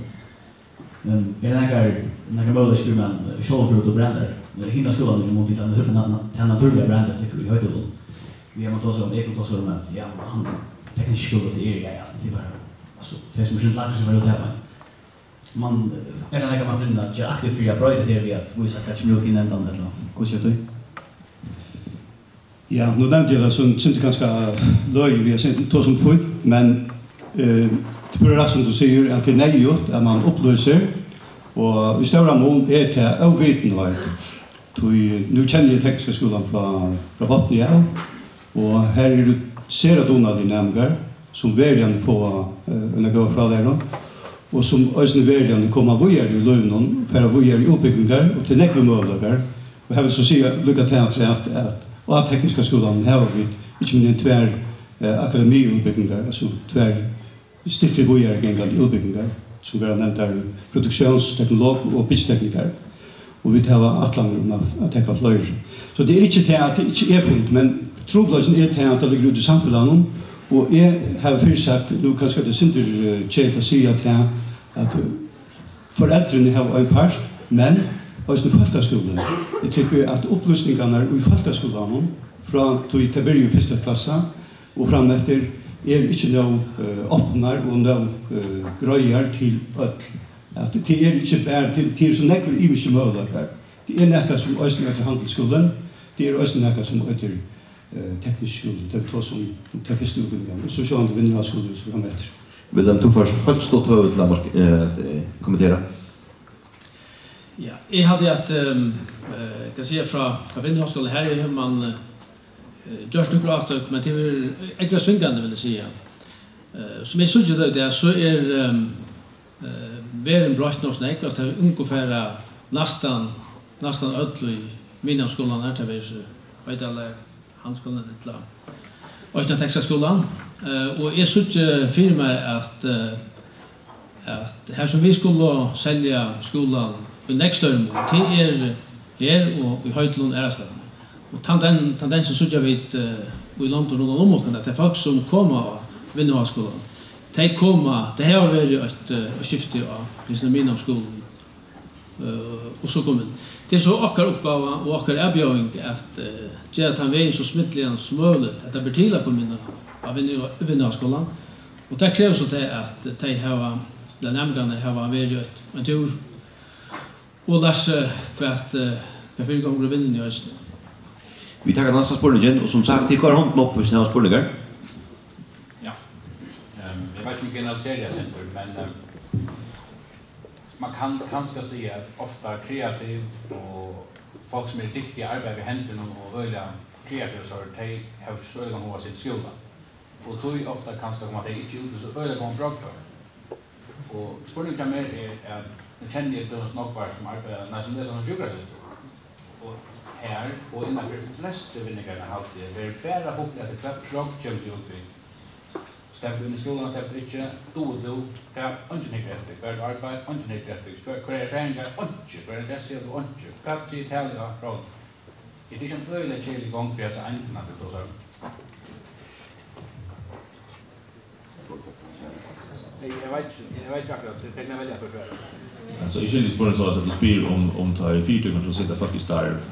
Men er tað nakar, nakar møguleiki fyri mann, eh, sjálvur fer út og brendir, eh, hinar skúlarnar, í mun til tann, tann, tann natúrliga brandið liggur í Hoydølum? Vit hava tosað um, eg kom tosað um at, ja, hann, tekniski skúli, tað er, ja, ja, tað er bara, altso, tey sum eru lægri, sum fara út her, men mann, eh, er tað nakað, mann finnur at gera aktivt fyri at broyta tað við at vísa, hvat kemur út í endan, ella hvussu er tað? Ja, nú nevndi eg tað, so, so tað er kanska løgið, vit hava sett tað sum fínt, men, eh, tað er púra rætt, sum tú sigur, at tað er neyðugt, at mann upplýsir, og í stóran mun er tað óvitin, veit. Tí nú kenni eg tekniska skúlan frá, frá botni av, og har eru sera dugnaligir næmingar, sum veruliga fáa, eh, eina góða frálæru, og sum eisini veruliga koma víðari í lívinum, fara víðari í útbúgvingar, og til nógvir møguleikar. Og har vil so siga líka tað afturat, at á tekniska skúlanum hava vit ikki minni enn tvær, eh, akademiútbúgvingar, altso tvær styttri víðaragangandi útbúgvingar, sum verða nevndar produktiónsteknolog og byggteknikar. Og vit hava ætlanir um at, at taka fleiri. So tað er ikki tað, at tað ikki er fínt, men trupulleikin er tað, at tað liggur úti í samfelagnum, og eg havi fyrr sagt, nú kanska tað er sindur, eh, keðiligt at siga tað, at, eh, Foreldrini hava ein part, men eisini fólkaskúlin. Eg tykki, at upplýsingarnar í fólkaskúlanum, frá tí tey byrja í fyrsta klassa og frameftir, eru ikki nóg, eh, opnar og nóg, eh, greiðar til øll. At tað er ikki bara til, til so nógvir ymiskir møguleikar. Tað er nakað sum eisini eitur handilsskúlin, tað er eisini nakað sum eitur eh, teknisk skúli, tað er tað sum tað fyrsta útbúgvingin, og so sjálvandi vinnuháskúli, og so frameftir. Vilhelm, tú fært heilt stutt høvi til at mark-, eh, kommentera. Ja, eg haldi at, ehm, eh, eg kann siga frá, frá Vinnuháskúla, her hevur mann, eh, gjørt nøkur átøk, men tað er ógvuliga svingandi, vil eg siga. Eh, sum eg síggi tað í dag, so er, ehm, eh, verðin broytt nokk so nógv, altso, tey ungu fara næstan, næstan øll í miðnámsskúlarnar, tað verður seg Hoydalar, Handilsskúlin ella eisini Tekniska skúlan. Eh, og eg síggi fyri mær, at, eh, at har sum vit skulu selja skúlan í nógv størri mun, tað er her og í Hoydølum aðrastaðni. Og tann, den tendensin síggja vit, eh, í londum rundan um okkum, at tað er fólk, sum koma á Vinnuháskúlan, tey koma, tað hevur verið eitt, eh, eitt skifti á hesum miðnámsskúlum, eh, og so komin. Tað er so okkara uppgáva og okkara avbjóðing at, eh, gera tann vegin so smidligan sum møguligt, at tað ber til at koma inn á, á Vinnu-, Vinnuháskúlan. Og tað krevur so tað, at tey hava, ella næmingarnir hava verið eitt, ein túr og lært seg, hvat, eh, hvat fyrigongur í vinnuni eisini. Vit taka næsta spurningin, og sum sagt, tit koyra hondina upp, viss tit hava spurningar. Ja. Ehm, eg veit ikki, um eg generaliserar eitt sindur, men, ehm, man kann kanska siga, at ofta kreativ og fólk, sum eru dygtig at arbeiða við hendunum og øgiliga kreativ, so tey hava ikki so øgiliga hug at sita í skúla. Og tí ofta kanska koma tey ikki út í so øgiliga góðan prógvføra. Og spurningurin hjá mær er, at nú kenni eg til dømis nógvar, sum arbeiða, nei, sum lesa sum sjúkrasystur. Og her, og innan fyri flestu vinnugreinar, haldi eg, verður bara hugt eftir, hvat prógv kemur tú út við. Sleppur tú inn í skúlan, sleppur tú ikki, dugir tú, tað er eingin hyggur eftir. Hvar er tú arbeiðir, eingin hyggur eftir. Hvør, hvør er erfaringar, einki. Hvør er interessa, hevur tú einki. Hvat sigur talið á próvunum? Er tað ikki ein øgiliga keðilig gongd fyri hesa eindina, tú tosar um? Eg, eg veit ikki, eg veit ikki akkurát, tey kunnu velja at forsvara. Altso, eg skilji spurning so, at tú spyr um, um tá ið fyritøkur so seta fólk í starv,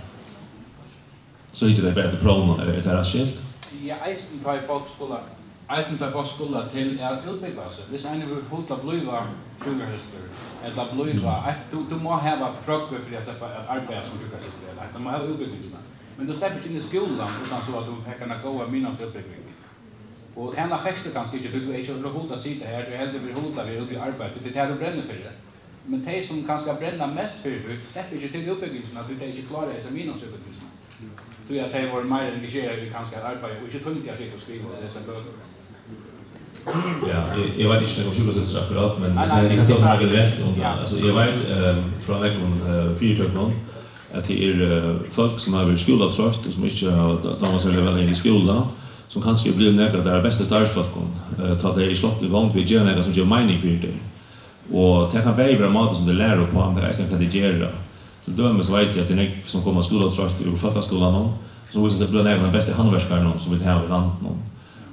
so hyggja tey bara eftir próvunum, er, er tað rætt skilt? Ja, eisini tá ið fólk skulu, eisini tá ið fólk skulu til at útbúgva seg. Viss ein hevur hug til at blíva sjúkrahússtjóri, ella blíva, mm, eitt, tú, tú má hava prógv fyri at sleppa at arbeiða sum sjúkrahússtjóri, ella tú má hava útbúgvingina. Men tú sleppur ikki inn í skúlan uttan so at tú fekk eina góða miðnámsútbúgving. Og hana fekst tú kanska ikki, tí tú hevði ikki hug at sita her, tú heldur við hug at vera úti í arbeiði, tí tað er tað, tú brennur fyri. Men tey, sum kanska brenna mest fyri, tí sleppa ikki til útbúgvingina, tí tey ikki klára hesa miðnámsútbúgvingina. Tí at tey vóru meira engagerað í kanska at arbeiða og ikki tímdu at sita og skriva og lesa bøkur. Ja, eg, eg veit ikki um sjúkrasystur akkurát, men, nei, nei, men eg kann tala meira generelt um tað. Ja. Altso, eg veit, ehm, frá nógvum, eh, fyritøkum, at tað er, eh, fólk, sum hava verið skúlatroytt og sum ikki hava dá-, dámað serliga væl í skúla, sum kanska er blivin nakrar av teirra bestu starvsfólkum, eh, tá tey eru sloppin í gongd við at gera nakað, sum gevur meining fyri tey. Og tað kann bæði vera mátin, sum tey læra uppá, men tað er eisini, hvat tey gera. Til dømis veit eg, at tað er nógv, sum koma skúlatroytt úr fólkaskúlanum, sum vísir seg at blíva nakrir av teimum bestu handverkarunum, sum vit hava í landinum.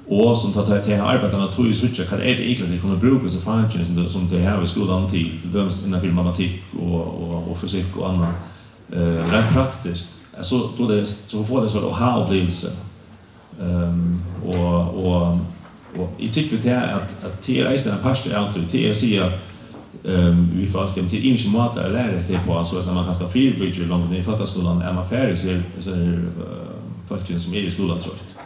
Og sum tá tey, tey hava arbeitt eina tíð, síggja, hvat er tað egentliga, tey kunnu brúka hesi fakini, sum tey, sum tey hava í skúlanum til, til dømis innan fyri matematikk og, og, og fysikk og annað, eh, reint praktiskt. Eh, so, so tey, so fáa tey so aha-upplivelse. Ehm, og, og, og eg trúgvi tað, at, at tað er eisini ein partur av tí, tað er at siga, ehm, við fólk, at tað eru ymiskir mátar at læra hetta uppá, so at man kanska fyribyrgir longur niður í fólkaskúlanum, at man fær hesi, hesi, eh, fólkini, sum eru skúlatroytt.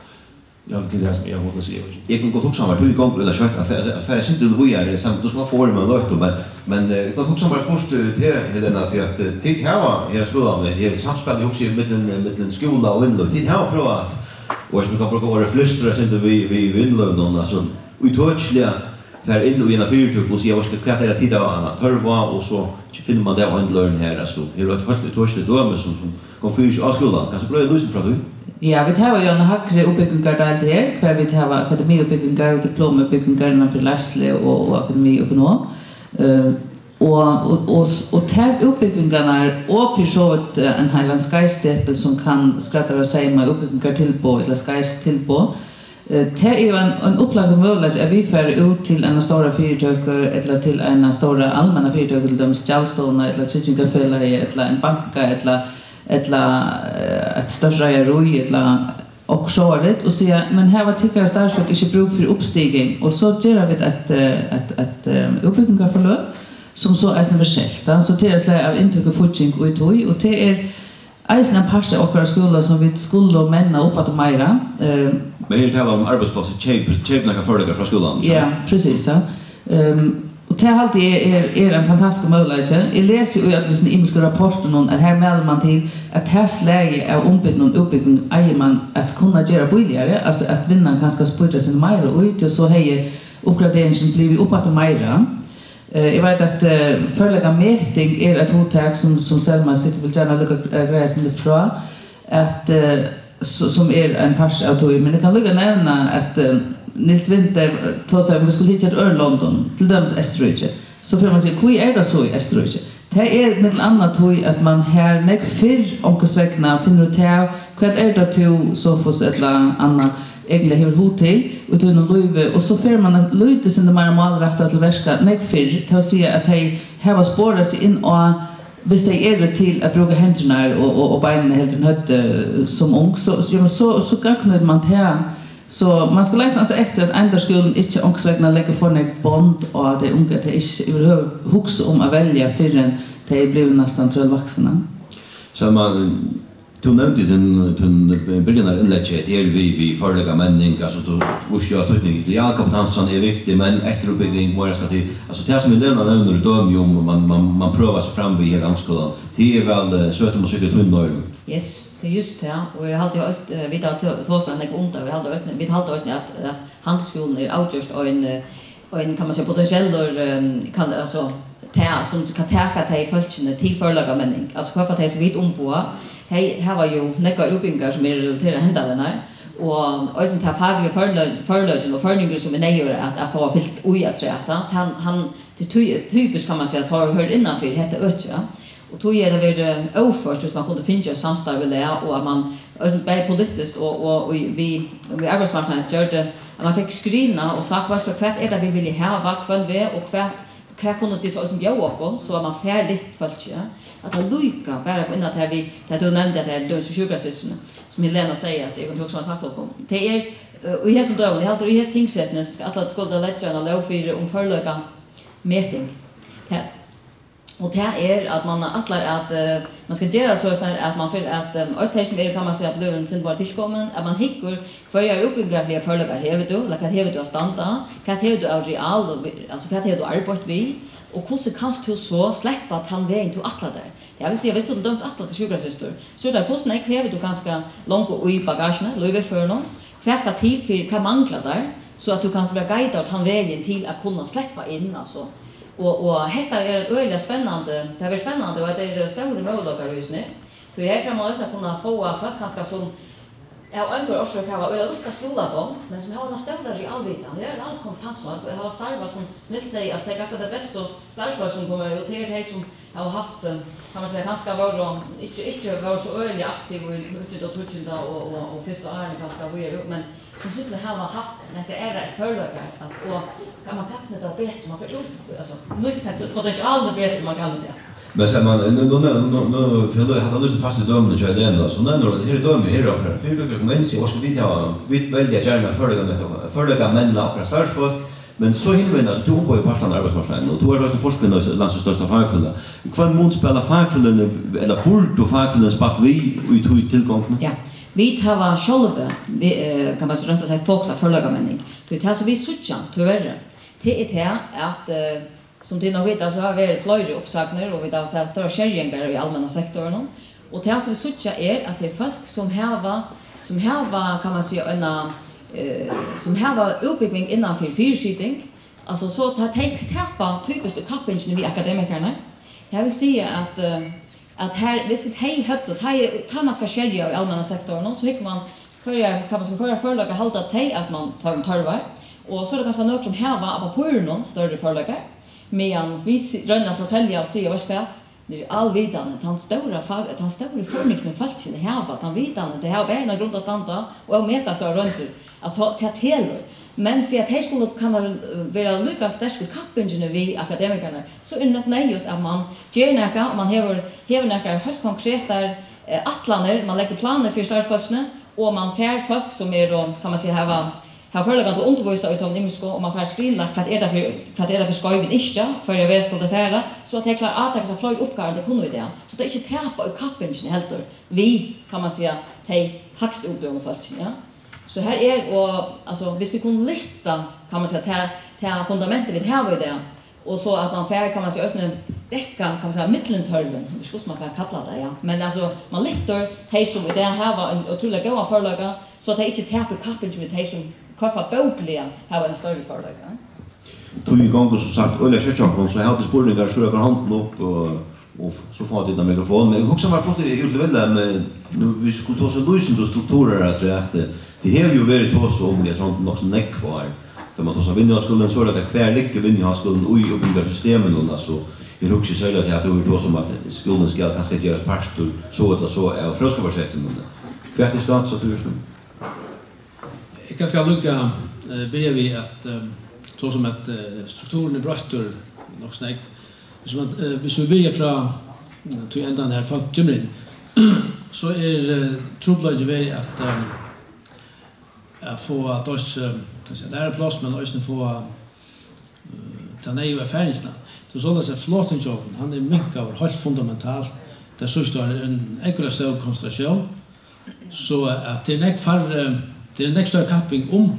Ja, tað er tað, sum eg havi hugt at siga. Eg kundi gott hugsað mær, tú gongur ella skjótt, at fara, at fara eitt sindur víðari, samt tú skal fáa orðið um eina løtu, men, men, eh, eg kundi hugsað mær at spurt, eh, teg, Helena, tí at, eh, tit hava her á skúlanum, her er samspæl, eg hugsi, millum, eh, millum skúla og vinnulív. Tit hava prøvað at, og eg skal brúka orðið flystra eitt sindur við, við, við vinnulívinum, altso, ítøkiliga fara inn í eina fyritøku og siga, "Veitst tú hvat, tað er at tit hava tørv á," og so finnur man tað á ein løn her, altso. Her er eitt heilt ítøkiligt dømi, sum, sum kom fyri seg á skúlanum. Kanst tú greiða lýsing frá tí? Ja, vit hava jú eina hægri útbúgvingardeild her, har vit hava akademiútbúgvingar og diplomútbúgvingar innan fyri leiðslu og, og akademi og økonom. Eh, og, og, og, og tær útbúgvingarnar, og fyri so vítt, eh, ein heilan skeiðstepil, sum kann skræddaræ, seyma útbúgvingartilboð ella skeiðstilboð, eh, tað er jú ein, ein upplagdur møguleiki at vit fara út til eina stóra fyritøku ella til eina stóra almenna fyritøku, til dømis Gjaldstovuna ella Tryggingarfelagið ella ein banka ella, ella, eh, eitt stórt reiðarí ella okkurt sovorðið, og siga, "Men hava tykkara starvsfólk ikki brúk fyri uppstiging?" Og so gera vit eitt, eh, eitt, eitt, eh, útbúgvingarforløp, sum so eisini verður selt, ja. So tað er eitt slag av inntøkufígging í tí, og tað er eisini ein partur av okkara skúla, sum vit skulu menna upp aftur meira. Eh, men her er tala um arbeiðsplássir, keyp, keyp nakrar førleikar frá skúlanum, ja, presis, ja. Ehm, og tað haldi eg er, er ein fantastiskur møguleiki. Eg lesi í øllum hesum ymisku rapportunum, at her mælir man til, at tað slagið av umbygnum útbúgving eigur man at kunna gera bíligari, altso at vinnan kanska spýtur seg meira í, tí so hevði uppgraderingin blivið upp aftur meira. Eh, eg veit, at, eh, førleikameting er eitt hugtak, sum, sum Selma sikkurt vil gjarna líka, eh, greiða eitt sindur frá, at, eh, s-, sum er ein partur av tí. Men eg kann líka nevna, at, eh, Niels Winther tosaði um, at vit skulu hyggja eftir øðrum londum, til dømis Eysturríki. So fer man at siga, hví er tað so í Eysturríki? Tað er millum annað tí, at man har nógv fyrr onkursvegna finnur út av, hvat er tað tú, Sofus ella Anna, eigentliga hevur hug til í tínum lívi, og so fer man at líta sindur meira málrættað til verka nógv fyrr, tað vil siga, at tey hava sporað seg inn á, viss tey eru til at brúka hendurnar og, og, og beinini heldur enn høvdið sum ung, so, so, ja, men so, so gagnnýtir man tað. So man skal eisini ansa eftir, at Einarskúlin ikki onkursvegna leggur for nógv bond á tey ungu, at tey ikki yvirhøvur hugsa um at velja, fyrr enn tey eru blivin næstan trøllvaksin. So man, tú nevndi í tín, tín byrjanarinnleggi, at her við, við førleikamenning, altso, tú vísti á týdning, realkompetansan er viktig, men eftiruppbygging, meira skal til, altso, tað sum eg nevni, nevni dømi um, man, man, man prøvar seg fram við her á Landskúlanum, tað er væl, eh, søtum og sikkurt í tínum oyrum. Yes, tað er júst tað, og eg haldi jo øll, eh, vit hava to-, tosað nógv um tað, vit halda eisini, vit halda eisini, at, at Handilsskúlin er avgjørt ein, eh, ein, kann man siga, potentiellur, ehm, kann, altso, tað sum kann taka tey fólkini til førleikamenning, altso, hvørja tey sum vit umboða, tey hava jú nógvar útbúgvingar sum eru relaterað hendan, og eisini tað fakligi førleik-, førleikin og førningurin sum er neyðugur at, at fáa fylt í afturat, ja. Hann, hann, tað er ty-, typiskt, kann man siga, so høyrir innanfyri hetta økið, ja. Og tí er tað verið, eh, óført, viss man kundi fingið eitt samstarv í lag, og at man eisini bæði politiskt og, og, og í, við, við arbeiðsmarknaðin gjørdi, at man fekk screenað og sagt, veitst tú, hvat er tað, vit vilja hava hvønn veg, og hvat, hvat kunnu tit so eisini bjóða okkum, so at man fær lyft fólki, ja? At tað líka bara kom inn at tað við, tað tú nevndi, at tað er dømis sjúkrasystrini, sum Helena segði, at eg kundi hugsa mær sagt okkum. Tað er, eh, í hesum døgum, eg haldi, í hesum tingsettinum, at skulu tað leggja eina lóg fyri um førleikameting. Ja. Og tað er, at man ætlar at, eh, man skal gera soleiðis, at man fer at, eh, øll tey, sum eru, kann man siga, blivin sum var tilkomin, at man hyggur, hvørjar útbúgvingarligar førleikar hevur tú, ella hvat hevur tú at standa, hvat hevur tú av real, og vi-, altso, hvat hevur tú arbeitt við, og hvussu kanst tú so sleppa tann vegin, tú ætlar tær? Tað vil siga, viss tú til dømis ætlar til sjúkrasystur, so er tað, hvussu nógv hevur tú kanska longu í bagasjuni, lívsviðførinum? Hvat skal til fyri, hvat manglar tær, so at tú kanst vera guidaður tann vegin til at kunna sleppa inn, altso? Og, og hetta er eitt øgiliga spennandi, tað verður spennandi, og hetta eru stórir møguleikar í hesum. Tí her fer man eisini at kunna fáa fólk kanska sum av einhverjum orsøk hava øgiliga lítla skúlagongd, men sum hava eina stóra realvitan, ja, realkompetans, og hava starvað, sum Niels segði, altso, tað er kanska tey bestu starvsfólk sum koma út, tað eru tey sum hava havt, eh, kann man siga, kanska vóru ikki, ikki vóru so øgiliga aktiv í níggjunda og tíggjunda og, og, og fyrstu árini kanska víðari út, men sum simpelthen hava havt nakrar aðrar førleikar at, og kann man takna tað betri, man fer út, altso, nýtt tað potensialið betri, man kann tað. Men sær man, nú, nú, nú, nú, nú, fyri at halda lýsið fast í dømini hjá Helenu, so nevnir hon, her er dømi, her er okkara fyritøkur, men siga, hvat skal vit hava? Vit velja gjarna førleikamenn, førleikamenn okkara starvsfólk, men so hinvegin, altso, tú umboðar partin av arbeiðsmarknaðinum, og tú ert eisini forkvinna í landsins størsta fakfelag. Hvønn mun spæla fakfeløgini, ella burdu fakfeløgini spælt við í tí tilgongdini? Ja, vit hava sjálvi, vi, eh, kann man siga, rætt og slætt fokus á førleikamenning. Tí tað sum vit síggja, tíverri, tað er tað, at, eh, sum tit nokk vita, so hava verið fleiri uppsagnir, og vit hava sæð stórar skerðingar í almenna sektorinum. Og tað, sum vit síggja, er, at tað eru fólk, sum hava, sum hava, kann man siga, eina, eh, sum hava útbúgving innan fyri fyrisiting. Altso, so tað, tey tapa typiskt í kappingini við akademikararnar. Tað vil siga, at, eh, at her, viss tey høvdu, tá, tá man skal skerja í almenna sektorinum, so hyggur man, hvørjar, kann man siga, hvørjar førleikar halda tey, at man tør-, tørvar. Og so er tað kanska nøkur, sum hava á pappírinum størri førleikar, meðan vit si-, royna at fortelja og siga, veitst tú hvat, niðri í alvitandi, tann stóra fag-, tann stóri forningurin, fólkini hava, tann vitandi, tey hava bæði eina grund at standa og at meta seg á royndir, at tá, tað telur. Men fyri at tey skulu kunna vera líka sterk í kappingini við akademikararnar, so er nokk neyðugt, at man ger nakað, og man hevur, hevur nakrar heilt konkretar, eh, ætlanir, man leggur planir fyri starvsfólkini, og man fær fólk, sum eru, kann man siga, hava, hava førleikar til at undirvísa í teimum ymisku, og man fær skrinlagt, hvat er tað fyri, hvat er tað fyri skeið, vit ynskja, hvørja veg skulu tey fara, so at tey klára at átak seg fleiri uppgávur, enn tey kunnu í dag. So tey ikki tapa í kappingini heldur við, kann man siga, tey hægst útbúgvnu fólkini, ja. So her er, og, altso, viss vit kunnu lyfta, kann man siga, tað, tað fundamentið, vit hava í dag, og so at man fær, kann man siga, eisini dekka, kann man siga, millumtørvin, eg veit ikki, hvussu man kann kalla tað, ja. Men, altso, man lyftir tey, sum í dag hava ein ótrúliga góðan førleika, so at tey ikki tapa í kapping við tey, sum hvørt fall bókliga hava ein størri førleika. Tíðin gongur, sum sagt, øgiliga skjótt hjá okkum, so hava tit spurningar, so rakka hondina upp, og, og so fáa tit ein mikrofon. Men eg hugsi mær flott út til Vilhelm, eh, nú, vit skulu tosa lýsing og strukturar, at siga, at, eh, tað hevur jú verið tosað um, eg trúgvi, nokk so nógv ár. Tá man tosar Vinnuháskúlin, so er tað, hvar liggur Vinnuháskúlin í upplýsingarsysteminum, altso, eg hugsi serliga til, at tú hevur tosað um, at skúlin skal kanska gerast partur, so ella so, av fróðskaparsetrinum. Hvat er status á tí júst nú? Eg kann skal líka, eh, byrja við at, eh, so sum at, eh, strukturin er broyttur nokk so nógv. Hvis man, eh, hvis vi byrjar frá, eh, tí endan her, fólk kemur inn, so er, eh, trupulleikin verið at, eh, at fáa, dels, eh, kann siga, lærupláss, men eisini fáa eh, ta neyðugu erfaringina. Tað er soleiðis, at flotin hjá okkum, hann er minkaður heilt fundamentalt. Tað síðsta ár er ein ógvuliga stór konsentratión, so at tað er nógv færri, tað er nógv størri kapping um,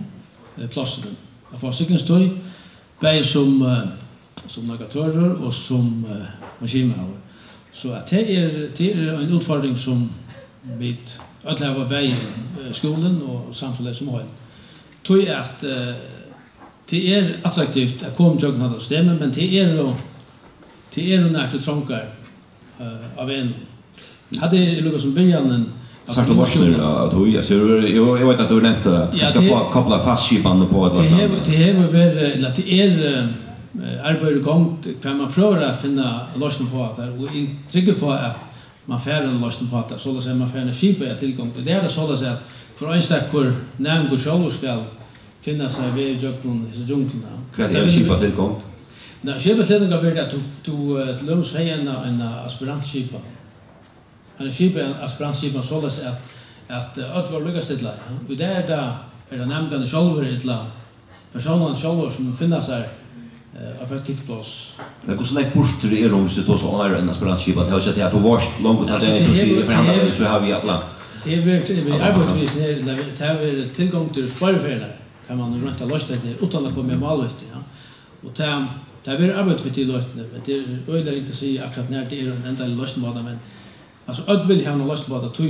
eh, plássini. At fáa siglingartíð, bæði sum, eh, sum navigatørur og sum, eh, maskinmaður. So at tað er, tað er ein útfordring, sum vit øll hava, bæði, eh, skúlin og samfelagið sum heild. Tí at, eh, Tað er attraktivt at koma ígjøgnum hetta systemið, men tað eru, tað eru nakrir trongar, eh, á vegnum. Hatta er líka sum byrjanin á Sært tú loysnir á, á tí? Altso, eg, eg, eg veit at tú nevndi at Ja, skal tað fá kopla fastskipan upp á eitt Tað ella hevur, annað. Tað hevur verið, ella tað er, eh, arbeiði í gongd, hvar man prøvar at finna loysn upp á tað, og eg trúgvi upp á at man fær eina loysn upp á tað, soleiðis at man fær eina skipaða tilgongd. Og tað er tað soleiðis at hvør einstakur næmingur sjálvur skal finna sær veg ígjøgnum hesa djungluna. Hvat er ein skipað tilgongd? Nei, skipað tilgongd er at tú, tú, eh, til dømis hevði eina, eina aspirantskipan. Eina skipaða aspirantskipan soleiðis at, at, eh, øll vóru líka stillað. Í dag er tað, er tað næmingarnir sjálvir ella persónarnir sjálvir sum finna sær, eh, eitt praktikpláss. Men hvussu langt burtur er hon, viss tú tosar um ein aspirantskipan? Tað vil siga at tú varst longu tann Altso, dagin, tað tú sigur, hevur, "Eg fer tað handan hevur, vegin, so havi eg allan." tað hevur verið, tað hevur verið Allan arbeitt við, nei, tað hevur verið tilgongdir fleiri ferðir, har man roynt at loysa tað her, uttan at koma í mál við tað, ja. Og tað, tað verður arbeitt við tí loysnini, men tað er øgiliga ringt at siga akkurát nær tað er ein endalig loysn á tað, men Altso, øll vilja hava eina loysn á tað, tí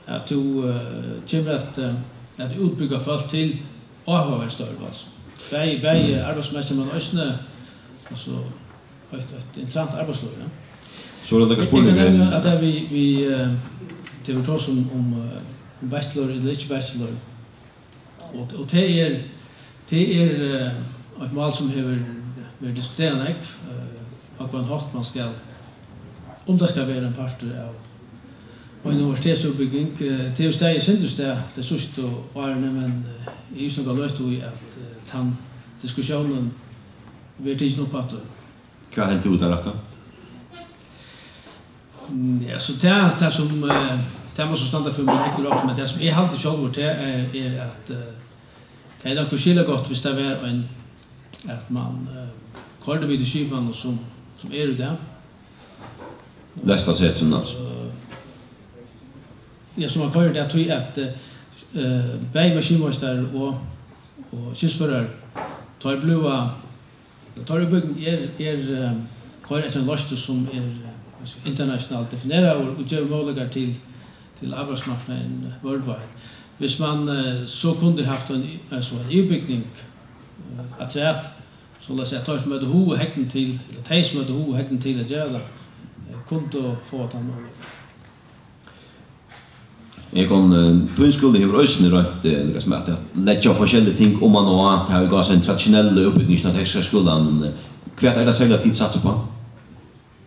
at tú, eh, kemur at, eh, at útbúgva fólk til áhugaverd størv, altso. Bæði, bæði arbeiðsmessigt, men eisini, altso, eitt, eitt interessant arbeiðslív, ja. So er tað nakar Eg, eg kann spurningur nevna, at tað við, við, eh, tað er tosað um, um, eh, um bachelor ella ikki bachelor. Og, og tað er, tað er, eh, eitt mál, sum hevur verið diskuterað nógv, eh, á hvønn hátt man skal, um tað skal vera ein partur av ein universitetsútbúgving. Eh, tað hevur staðið eitt sindur í stað tey síðstu árini, men, eh, eg ivist onga løtu í, at, eh, tann diskussiónin verður tikin upp aftur. Hvat heldur tú, tað rætta? Mm, ja, so tað, tað sum, eh, tað má so standa fyri mín egnu rokning, men tað sum eg haldi sjálvur, tað er, er at, eh, tað er nokk so skilagott, viss tað var ein, at man, eh, koyrdi við tí skipanini sum, sum er í dag. Lestrarsetrini, altso. Eh, ja, sum man koyrir í dag, tí at, eh, bæði maskinmeistarar og, og skipsførarar, teir blíva Teirra útbúgving er, er, eh, koyrir eftir einum loysni, sum er, eh, internationalt defineraður og gevur møguleikar til, til arbeiðsmarknaðin worldwide. Hvis man, eh, so kundi havt ein, altso ein yvirbygning, eh, afturat, soleiðis at teir, sum høvdu hug og hegni til, ella tey, sum høvdu hug og hegni til at gera tað, eh, kundu fáa tann møguleikan. Egon, eh, tín skúli hevur eisini roynt, eh, nakað sum at, at leggja forskellig ting oman á, tað hevur givið seg ein traditionell uppbygging av tekniska skúlanum. Hvat er tað serliga, tit satsa upp á?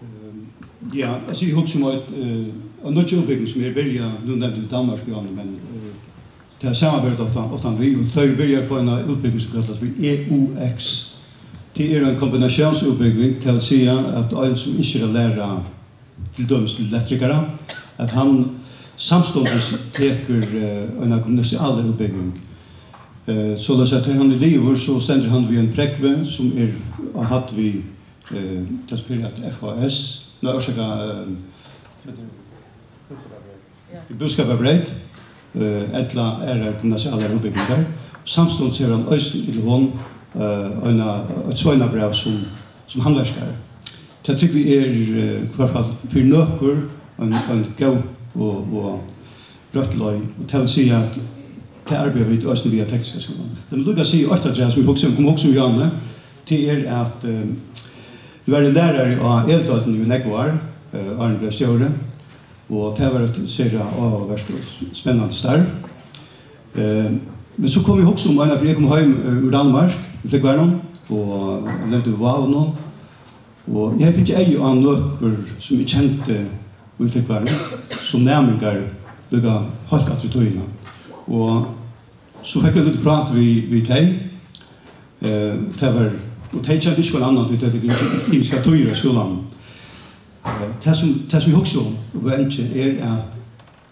Ehm, ja, altso, eg hugsi um eitt, eh, ein nýggj útbúgving sum er byrjað, nú nevndi tú Danmark, Bjarni, men, eh, tað samanber ofta, ofta við, og tey byrja á eina útbúgving sum kallast fyri E U X. Tað er ein kombinatiónsútbúgving, tað vil siga at ein sum ynskir at læra til dømis til elektrikara, at hann samstundis tekur, eh, eina gymnasiala útbúgving. Eh, soleiðis at tá hann er liðugur, so stendur hann við ein prógvi, sum er á hædd við, eh, tað sum er at F H S, nei, orsaka, eh, í búskaparbreyt, eh, ella aðrar gymnasialar útbúgvingar. Samstundis hevur hann eisini, ella hon, eh, eina, eitt sveinabræv sum, sum handverkari. Tað trúgvi eg er, eh, í hvørt fall fyri nøkur ein, ein góð og, og røtt leið. Og tað vil siga, at tað arbeiða vit eisini við á tekniska skúlanum. Men líka at siga eitt afturat, sum eg hugsi um, kom hugsa um, Jane, tað er, at, eh, eg var lærari á eldeildini í nógv ár, eh, áðrenn eg bleiv stjóri. Og tað var eitt sera áhugavert og spennandi starv. Eh, men so kom eg at hugsa um eina, fyri eg kom heim, eh, úr Danmark, í flúgvaranum, og lendi í Vágunum. Og eg hevði fingið eyga á nøkur, sum eg kendi í flúgvaranum, sum næmingar, líka heilt aftur í tíðina. Og So fekk eg lítið prát við, við tey. Eh, tað var, og tey kendu ikki hvønn annan, tí tað er ymiskar tíðir á skúlanum. Eh, tað sum, tað sum eg hugsi um, og enki, er at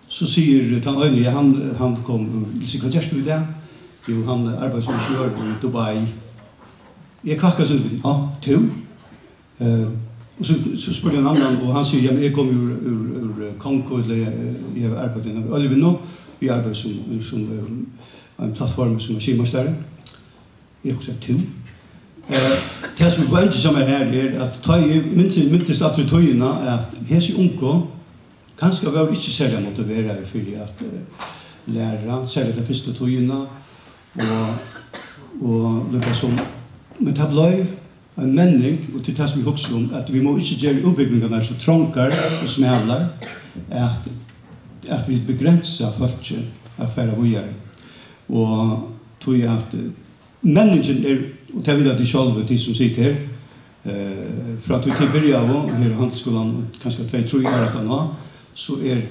so sigur tann eini, ja, hann, hann kom, og sigur, "Hvat gert tú í dag?" Jú, hann arbeiðir sum ingeniør í Dubai. Eg kvakkast undir, "Ja, tú?" Eh, og so, so spurdi hann annan, og hann sigur, "Ja, men eg komi úr, úr, úr, eh, Kongo, ella eg, eg havi arbeitt innan olivinu, eg arbeiði sum, sum, eh, ein plattform sum maskinmeistari." Eg hugsaði, "Tú?" Eh, tað sum er poengið hjá mær her, er, at tá eg minni-, minntist aftur í tíðina, at hesi ungu kanska vóru ikki serliga motiveraðir fyri at, eh, læra, serliga ta fyrstu tíðina, og Og líka sum, men tað bleiv ein menning, og til tað sum vit hugsa um, at vit má ikki gera útbúgvingarnar so trongar og smalar, at, at vit begrensa fólki at fara víðari. Og tí at, eh, menningin er, og tað vita tit sjálv, tit sum sita her, eh, frá tí tit byrjaðu her á Handilsskúlanum, kanska tvey, trý ár aftan á, so er,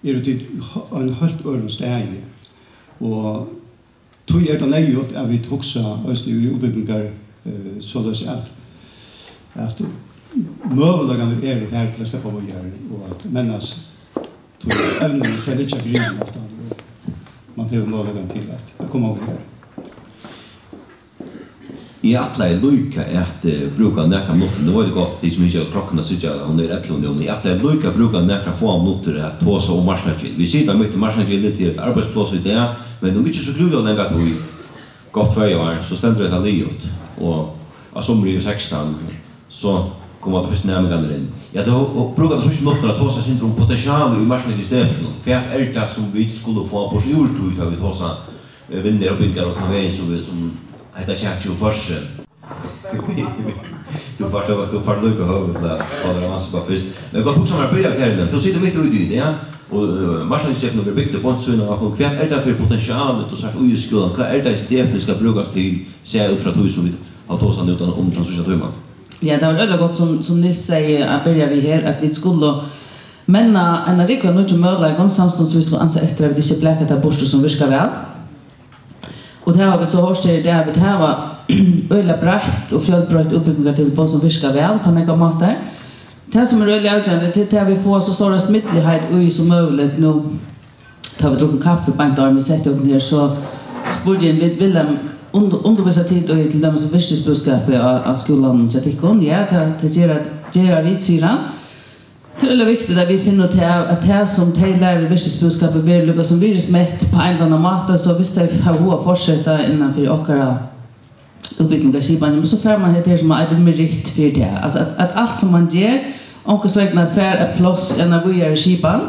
eru tit á ein heilt øðrum staði. Og tí er tað neyðugt, at vit hugsa eisini í útbúgvingar, eh, soleiðis at, at møguleikarnir eru har til at sleppa víðari og at mennast tí evnini, tey liggja á grunn aftan, og man hevur møguleikan til at, at koma víðari. Eg ætlaði líka at, eh, brúka nakrar minuttir. Nú veit eg gott, tit sum ikki hava klokkuna at síggja, hon er ellivu nú, men eg ætlaði líka at brúka nakrar fáar minuttir at tosa um Marknagil. Vit sita mitt í Marknagili, tað er eitt arbeiðspláss í dag, men um ikki so gríðarliga langa tíð, gott tvey ár, so stendur hetta liðugt, og á sumri í sekstan, so koma teir fyrstu næmingarnir inn. Ja, tú brúkar tað síðstu minuttirnar at tosa eitt sindur um potensialið í Marknagils Depli. Hvat er tað, sum vit skulu fáa burtur úr tí, tá vit tosa, eh, vinnur og bingar og tann vegin, sum vit, sum hetta kjakið jú fær seg? Tú fært, tú fært líka høvi til at fáa tær at ansa upp á fyrst. Men gott, hugsa mær at byrja við tær, Elin. Tú situr mitt í tí, ja? Og, eh, Marknagilsdepilin verður bygdur beint síðan av okkum. Hvat er tað fyri potensial, tú sært í skúlanum? Hvat er tað, Depilin skal brúkast til, sæð út frá tí, sum vit hava tosað nú um tann síðsta tíman? Ja, tað var øgiliga gott, sum, sum Niels segði, at byrja við her, at vit skulu menna eina rúgvu av nýggjum møguleikum, samstundis sum vit skulu ansa eftir, at vit ikki blaka tað burtur, sum virkar væl. Og tað hava vit so hoyrt her í dag, at vit hava øgiliga breitt og fjølbroytt útbúgvingartilboð, sum virkar væl á nógvar mátar. Tað, sum er øgiliga avgerandi, tað er, at vit fáa so stóra smidligheit í sum møguligt. Nú, tá vit drukku kaffi beint áðrenn vit settu okkum her, so spurdi eg Vil-, Wilhelm, und-, undirvísa tit í til dømis virkisbúskapi á, á skúlanum hjá tykkum? Ja, tað, tað gera, gera vit, sigur hann. Tað er øgiliga viktigt, at vit finna út av, at tað, sum tey læra í virkisbúskapi, verður líka sum virðismett á ein ella annan máta, so viss tey hava hug at fortseta innan fyri okkara útbúgvingarskipan, men so fær mann hetta her, sum eitur meritt fyri tað. Altso, at, at alt, sum mann ger, onkursvegna fær eitt pláss í eina víðari skipan.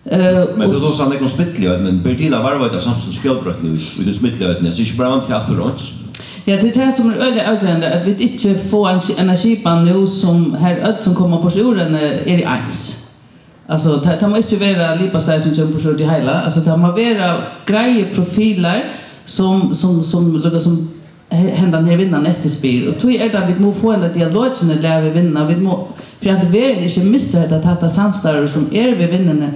Eh, men og tú tosar nógv um spillievnini, men ber til at varðveita samstundis fjølbroytni í, í tí spillievnini, altso, ikki bara vant við alt fyri eins? Ja, tað er tað, sum er øgiliga avgerandi, at vit ikki fáa ein ski-, eina skipan nú, sum har øll, sum koma burtur úr henni, eru eins. Altso, tað, tað má ikki vera lipasteik, sum kemur burtur úr tí heila. Altso, tað má vera greiðir profilar, sum, sum, sum, líka sum he-, hendan her vinnan eftirspyr. Og tí er tað, vit mugu fáa henda dialogin í lag við vinnuna. Vit mugu fyri alt í verðini ikki missa hetta tætta samstarvið, sum er við vinnuni,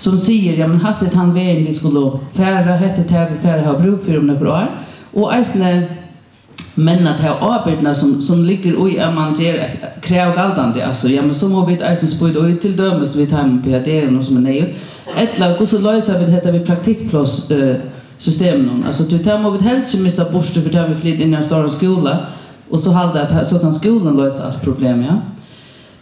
sum sigur, ja, men hatta er tann vegin, vit skulu fara, hetta er tað, vit fara at hava brúk fyri um nøkur ár. Og eisini menna ta ábyrgdina, sum, sum liggur í, at mann ger eitt krav galdandi. Altso, ja, men so mugu vit eisini spýta í, til dømis við teimum P H D-unum, sum er neyðugt, ella hvussu loysa vit hetta við praktikkpláss, eh, systeminum? Altso, tí tað mugu vit helst ikki missa burtur, fyri tá vit flyta inn í ein stóran skúla, og so halda, at tað, so kann skúlin loysa alt problem, ja.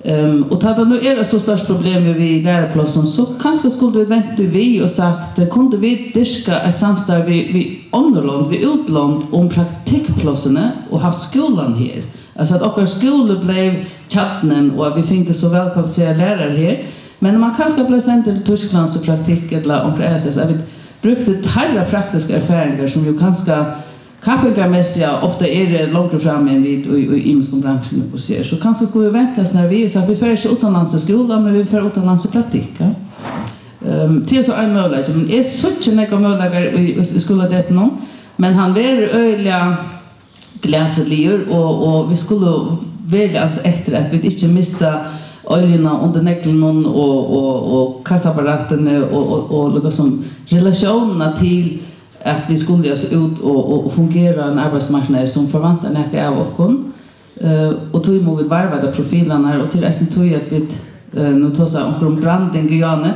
Ehm, og tá tað nú er eitt so stórt problem við, við læruplássum, so kanska skuldu vit vent tí við og sagt, eh, kundu vit dyrka eitt samstarv við, við onnur lond, við útlond um praktikkplássini og havt skúlan her? Altso, at okkara skúli bleiv kjarnin, og at vit fingu so vælkvalifiserað lærarar her, men man kanska bleiv sendur til Týsklands í praktikk ella onkra aðrastaðni, at vit brúktu teirra praktisku erfaringar, sum jú kanska kappingarmessiga ofta eru longri frammi enn vit í, í ymiskum bransjum, hvussu er. So kanska skulu vit vent eisini við, so at vit fara ikki uttanlands í skúla, men vit fara uttanlands í praktikk, ja. Ehm, tað er so ein møguleiki, men eg síggi nógvar møguleikar í, í, í skúladeplinum, men hann verður øgiliga glasiligur, og, og vit skulu veruliga ansa eftir, at vit ikki missa oljuna undir neglunum og, og, og kassaapparatini og, og, og líka sum relatiónina til at vit skulu, altso, út og, og, og fungera á ein arbeiðsmarknaði, sum forventar nakað av okkum. Eh, og tí mugu vit varðveita profilarnar, og tað er eisini tí, at vit, eh, nú tosa onkur um branding í áðni,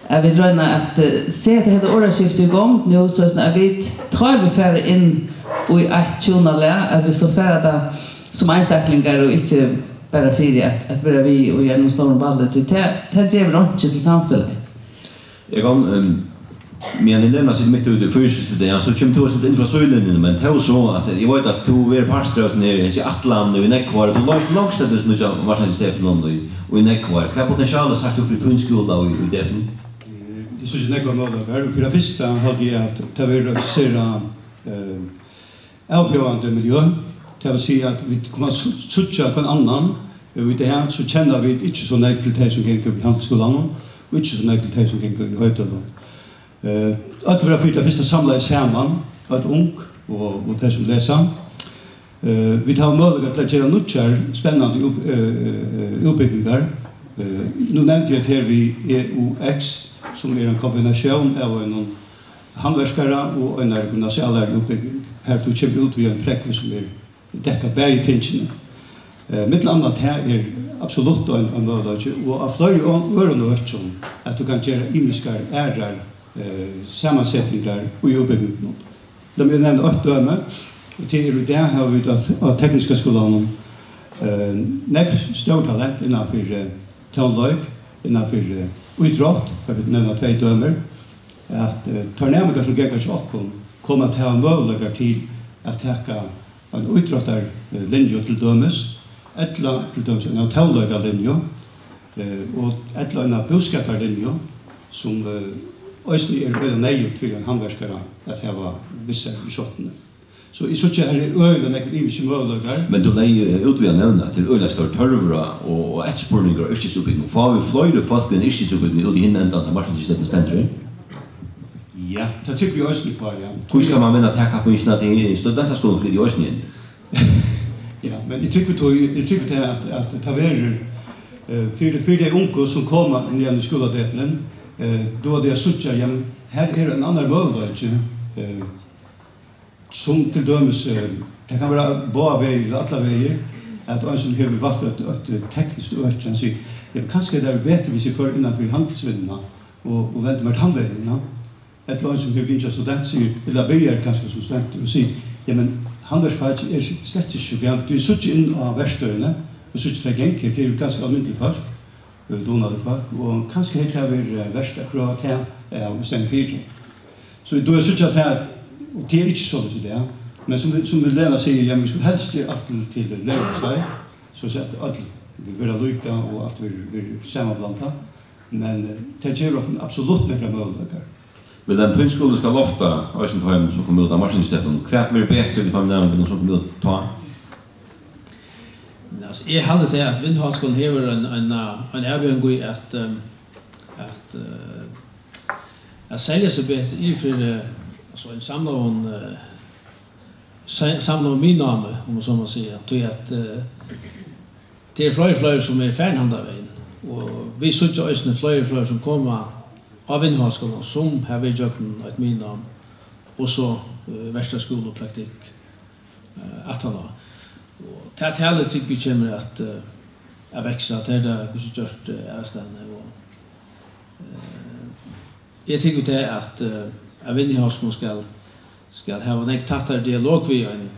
at vit royna at, eh, seta hetta orðaskifti í gongd nú, soleiðis at vit, tá vit fara inn í eitt hjúnalag, at vit so fara tað sum einstaklingar og ikki bara fyri at, at vera við í einum stórum balli, tí tað, tað gevur einki til samfelagið. Eg kom, ehm, meðan eg nevni, situr mitt úti í fysiskt í dag, so kemur tú eitt sindur inn frá síðulinjuni, men tó so, at eg veit, at tú verður partur av hesum her, hesi ætlanini í nógv ár, tú longst, longst eftir hesum nýggja Marknagilsdeplinum í, í nógv ár. Hvat potensial sært tú fyri tín skúla í, í deplinum? Eg síggi nógvar møguleikar. Fyri tað fyrsta haldi eg, at tað verður eitt sera, eh, avbjóðandi miljø. Tað vil siga, at vit koma at sú-, síggja hvønn annan, og í dag so kenna vit ikki so nógv til tey, sum ganga í handilsskúlanum, og ikki so nógv til tey, sum ganga í Hoydølum. Eh, øll verða fyri tað fyrsta samlaði saman, øll ung og, og tey, sum lesa. Eh, vit hava møguleika til at gera nýggjar, spennandi út-, eh, eh, útbúgvingar. Eh, nú nevndi eg her við E U X, sum er ein kombinatión av einum handverkara og einari gymnasialari útbúgving. Har tú kemur út við ein prógv, sum er, dekkar bæði tingini. Eh, millum annað tað er absolutt ein, ein møguleiki, og á fleiri ø-, øðrum økjum, at tú kann gera ymiskar aðrar, eh, samansetingar í útbúgvingunum. Lat meg nevna eitt dømi, og tað er, í dag hava vit á, á tekniska skúlanum, eh, nógv stór talent innanfyri, eh, tónleik, innanfyri, eh, ítrótt, fyri at nevna tvey dømi, at, eh, teir næmingar, sum ganga hjá okkum, koma at hava møguleikar til at taka eina ítróttarlinju til dømis, ella til dømis eina tónleikalinju, eh, og ella eina búskaparlinju, sum, eh, eisini er øgiliga neyðugt fyri ein handverkara at hava við sær í skjáttuni. So eg síggi, at her er øgiliga nógvir ymiskir møguleikar. Men tú legði, eh, út við at nevna, at tað er øgiliga stór tørvur á og, og eftirspurningur á yrkisútbúgving. Fáa vit fleiri fólk við ein yrkisútbúgving út í hin endan, tá Martin Stefan stendur her? Ja, tað trúgvi eg eisini uppá, ja. Hví skal mann vinna ta kappingina, tí studentaskúlin flytur jú eisini inn? Ja, men eg trúgvi tí, eg trúgvi tí at, at tað verður, eh, fyri, fyri tey ungu, sum koma niðan í skúladepilin, eh, duga tey at síggja, jamen, her er ein annar møguleiki, eh, sum til dømis, eh, tað kann vera báðar vegir, ella allar vegir, at ein sum hevur valt eitt, eitt tekniskt øki, hann sigur, ja, kanska tað er betur, hvis eg fari innan fyri handilsvinnuna og, og vendi mær tann vegin, ja. Ella ein sum hevur gingið student, sigur, ella byrjar kanska sum studentur og sigur, ja, men handverksfakið er slett ikki so galið, tí eg síggi inn á verkstøðini og síggi, tað gongur, tað eru ganska almindilig fólk, eh, dugnalig fólk, og kanska hevði tað verið, eh, vert at prøva tað av í staðin fyri. So tú hevur síggja tað, og tað er ikki soleiðis í dag. Men sum, sum Lena sigur, ja, vit skulu helst gera alt til, til læraraskeið, so at øll verða líka og alt verður, verður samanblandað. Men, eh, tað gevur okkum absolutt nakrar møguleikar. Men um tín skúli skal lofta eisini teimum, sum koma út av Martinsdeplinum, hvat verður betri við teimum næmingunum, sum koma út tá? Men, altso, eg haldi tað, at Vinnuháskúlin hevur ein, ein, ein avbjóðing í at, ehm, at, eh, at selja seg betur yvir fyri, eh, altso, ein samlaðan, eh, sa-, samlaðum miðnámi, um man so má siga, tí at, eh, tað eru fleiri og fleiri, sum eru farin handan vegin, og vit síggja eisini fleiri og fleiri, sum koma á Vinnuháskúlan, sum hava verið gjøgnum eitt miðnám, og so, eh, verkstaðsskúla og praktikk, eh, aftaná. Og tað talið trúgvi eg kemur at, eh, at vaksa, tað er tað hvussu gjørt, eh, aðrastaðni. Og, eh, eg trúgvi tað, at, eh, at Vinnuháskúlin skal, skal hava nógv tættari dialog við ein,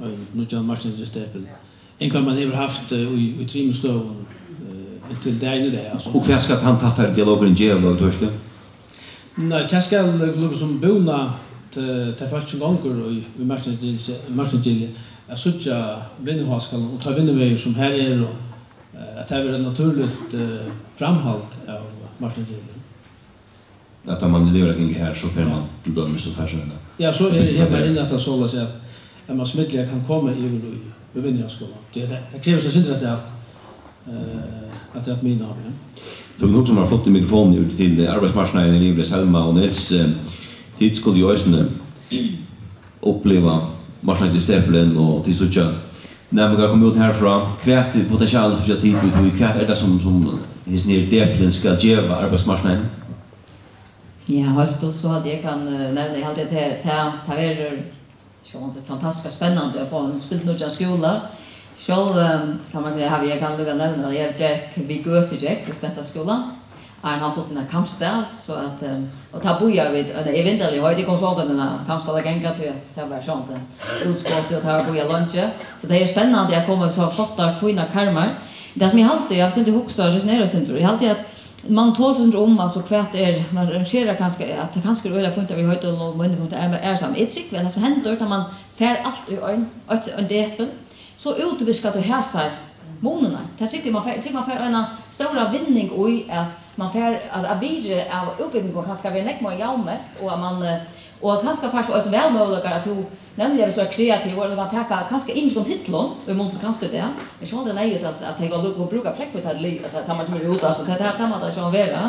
ein nýggjan Martin Stepil, enn hvat man hevur havt, eh, í, í trimum støðum, eh, inntil dagin í dag, altso. Og hvat skal tann tættari dialogurin geva, Tórshavn? Nei, tað skal, eh, líkasum búna til, til fólk, sum gongur í, í Martinsgili, Martinsgili, at síggja Vinnuháskúlan og teir vinnuvegir, sum har eru, eh, at tað verður eitt natúrligt, eh, framhald av Martinsgili. At tá man livir at ganga har, so fer man til dømis og fær seg eina. Ja, so er, er man inn at tað soleiðis at, at man smidliga kann koma yvir í, í Vinnuháskúlan. Tað, tað, tað krevur seg sindur at, eh, at, at minna á, ja. Tú, nú sum har fátt mikrofonina út til, eh, arbeiðsmarknaðin yvir, Selma og Niels, eh, tit skulu jú eisini uppliva marknaðin í Steplinum, og tit síggja næmingar koma út harfrá. Hvat er potentialið, síggja tit, í tí? Hvat er tað, sum, sum hesin her depilin skal geva arbeiðsmarknaðinum? Ja, heilt stutt, so haldi eg kann, eh, nevna, eg haldi, at tað, tað, tað verður sjálvandi fantastiskt spennandi at fáa ein spildurnýggjan skúla. Sjálv, eh, kann man siga, havi eg, kann líka nevna, at eg gekk við Gøtugjógv í Studentaskúla, áðrenn hann flutti inn á Kambsdal, so at, eh, og tá bíðaðu vit, eh, evintuliga, eg kom so ongantíð inn á Kambsdal at ganga, tí at tað var sjálvandi, eh, útskot, og tað var bíðað leingi. So tað er spennandi at koma í so flottar, fínar karmar. Tað sum eg haldi, eg havi sindur hugsað, resonera sindur, eg haldi, at man tosar sindur um, altso, hvat er, man rangerar kanska, at tað kanska er øgiliga fínt, at vit heita og minni fínt, er, er saman. Eg trúgvi, at tað sum hendir, tá man fær alt í ein, eitt, ein depil, so útviskar tú hasar, Munirnar. Tað trúgvi eg, man fær, eg trúgvi, man fær eina stóra vinning í, at man fær, at, at virðið av útbúgvingum kanska verður nógv meira javnmett, og at man, eh, og at kanska fært tú eisini valmøguleikar, at tú nevniliga, viss tú ert kreativur, at tú kann taka kanska ymiskum tilløgum, í mun til kanska tað. Men sjálvandi er neyðugt, at, at tey kunnu brúka prógv, tá, tá, tá man kemur út, altso, tað, tað, tað má tað sjálvandi vera.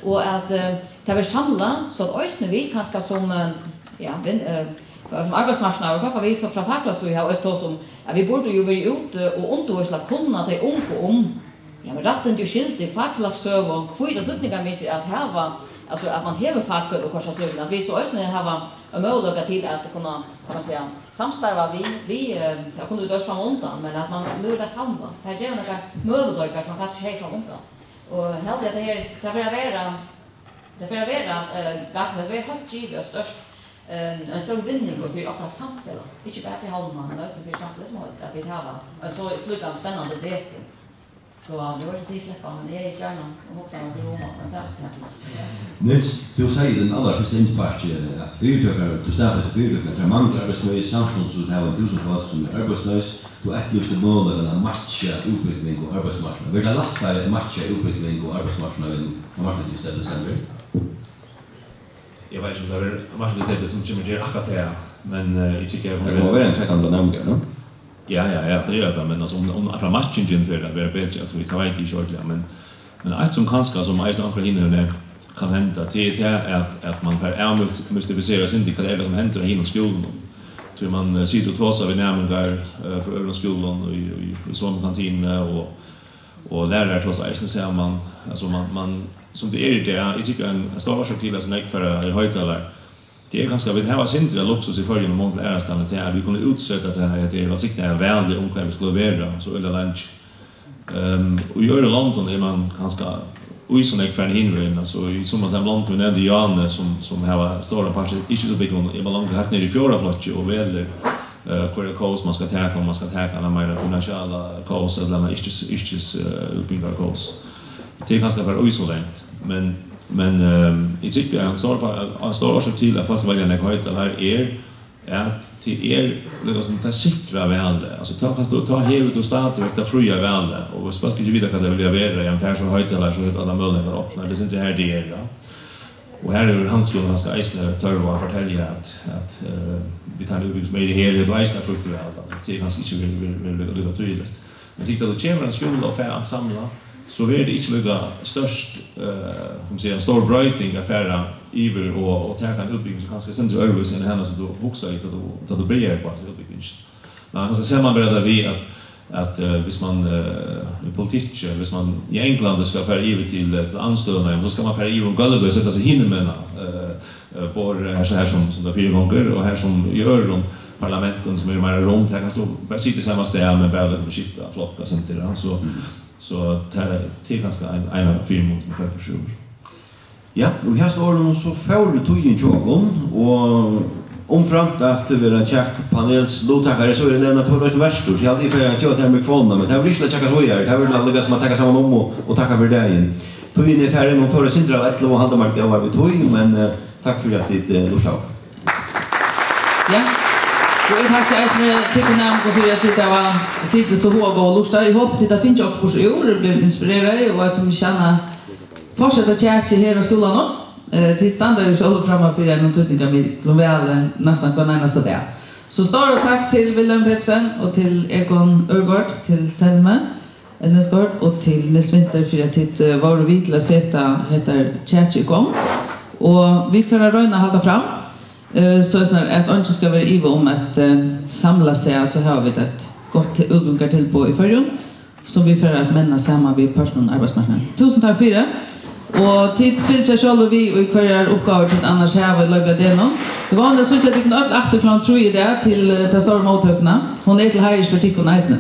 Og at, eh, tað verður samlað, so at eisini vit kanska sum, eh, ja, vin-, eh, sum arbeiðsmarknaður, og hvat vit so frá fakfelagsstýri hava eisini tosað um, at vit burdu jú verið úti og undirvíst, at kunna tey ungu um, ja, men rættindi og skyldur, fakfelagssøgu, hví er tað týdningarmikið at hava, altso, at man hevur fakfeløg á hvørjum stað, at vit so eisini hava ein møguleika til at kunna, kann man siga, samstarva við, við, eh, tað kunnu vit øll frammanundan, men at man nú er tað samlað. Tað gevur nakrar møguleikar, sum man kanska ikki hevði frammanundan. Og eg haldi, at tað her, tað fer at vera, tað fer at vera, eh, gagn, tað verður heilt givið og stórt, eh, ein stór vinningur fyri okkara samfelag. Ikki bara fyri Havnina, men eisini fyri samfelagið sum heild, at vit hava ein so, slíkan spennandi depil. So, eg veit ikki, um tit sleppa, men eg hevði gjarna, um hugsan var fyri hugna, men tað er so tað. Niels, tú segði í tín allarfyrsta innsparki, at fyritøkur, tú staðfesti fyritøkur, tær manglar arbeiðsneyð, samstundis sum vit hava ein túsund fólk sum er arbeiðsleys. Tú eftirlýsti møguleikan at matcha útbúgving og arbeiðsmarknað. Verður tað lættari at matcha útbúgving og arbeiðsmarknað við, á marknaðin í staðin, Sandra? Eg veit ikki, um tað er marknaðin í staðin sum kemur til akkurát tað, men, eh, eg tykki, at hon... Tað má vera ein trettan hundrað næmingar, nú? Ja, ja, ja, tað er tað, men, altso, um, um akkurát matchingin fer at vera betri, at vit, tað veit eg ikki ordiliga, men, men eitt sum kanska, sum eisini onkrar hinir nevnt, kann henda, tað er tað, at, at man fær avmys-, mystifiserað eitt sindur, hvat er tað, sum hendir á hinum skúlunum? Tí man, eh, situr og tosar við næmingar, eh, frá øðrum skúlum í, í, í somu kantinuni, og, og lærarar tosa eisini saman. Altso, man, man, sum tað er í dag, eg tykki, ein, ein stór orsøk til, at so nógv fara í hoytalara, tað er kanska, at vit hava eitt sindur av luksus í Føroyum í mun til aðrastaðni, tað er, at vit kunnu útseta tað her, at tað er, væl signaða valið um, hvar vit skulu vera, so øgiliga leingi. Ehm, og í øðrum londum er man kanska í so nógv farin hin vegin, altso, í sum av teimum londum, vit nevndu áðni, sum, sum hava stóran part av ikki-útbúgvingum, er man longu heilt niðri í fjórða flokki og velur, eh, hvørja kós man skal taka, um man skal taka eina meira gymnasiala kós ella eina yrkis-, yrkis-, eh, útbúgvingarkós. Tað er kanska at fara í so langt, men, men, ehm, eg tykki, at ein stór pa-, ein stór orsøk til, at fólk velja nógv hoytalara, er, at tað er, líka sum tað sikra valið. Altso, tá kanst tú, tá hevur tú stadigvæk tað fría valið, og viss fólk ikki vita, hvat tey vilja vera, ja, men tað er so hoytalara, so hevur allar møguleikar opnar. Tað er sindur har tað er, ja. Og har hevur Handilsskúlin kanska eisini tørv á at fortelja, at, at, eh, vit hava útbúgving sum er her, hevur tú eisini eitt frítt val. Altso, tað er kanska ikki verið, verið, verið líka, líka týðiligt. Men tykk, tá tú kemur á ein skúla og fær alt samlað, so verður tað ikki líka stórt, eh, sum siga, ein stór broyting at fara yvir og, og taka eina útbúgving sum kanska er sindur øðrvísi enn hana sum tú hugsaði, tá tú, tá tú byrjaði uppá hasa útbúgvingina. Men kanska sær man bara tað við, at, at, eh, viss man, eh, í politikki, viss man í Onglandi skal fara yvir til, eh, til andstøðuna, ja, so skal man fara yvir um gólvið og seta seg hinumegin, eh, eh, borðið, har, har sum, sum tað fyrigongur, og har sum í øðrum parlamentum, sum eru meira rund, har kanst tú bara sita í sama stað, men bara líka skifta flokk og sovorðið, ja. So, so tað, tað er kanska ein, ein av fyrimununum, man fær burtur úr. Ja, og við hasum orðum so fór tíðin hjá okkum, og umframt at vera kjakk panelsluttakararnir, so er tað nevnt, at tú ert vertur, so eg haldi, eg fari at geva tær mikrofonina, men tað verður ikki at kjakka so víðari, tað verður at líka sum at taka saman um og, og takka fyri dagin. Tíðin er farin, hon fór eitt sindur av ellivu og halda mær góðar við tíð, men, eh, takk fyri at tit, eh, lurtaðu. Ja. Og eg takki eisini tykkum næmingar fyri, at tit hava sitið so hugað og lurtað. Eg hopi, tit hava fingið okkurt burtur úr, og blivið inspirerað, og at tit kjanna fortseta kjakið her á skúlanum. Eh, tit standa jú sjálv framman fyri einum týdningarmiklum vali næstan hvønn einasta dag. So stóra takk til Wilhelm Petersen og til Egon Øgaard, til Selmu Elnesgaard og til Niels Winther fyri, at tit, eh, vóru við til at seta hetta kjakið í gongd. Og vit fara at royna at halda fram, eh, so at eingin skal vera í iva um, at, eh, samlað sett, so hava vit eitt gott til-, útbúgvingartilboð í Føroyum, sum vit fara at menna saman við pørtum av arbeiðsmarknaðinum. Túsund takk fyri. Og tit fylgja sjálvi við í, hvørjar uppgávur tit annars hava í løpið av degnum. Eg vóni at síggja tykkum øll aftur klokkan trý í dag til, eh, ta stóru móttøkuna. Hon er til heiðurs fyri tykkum eisini.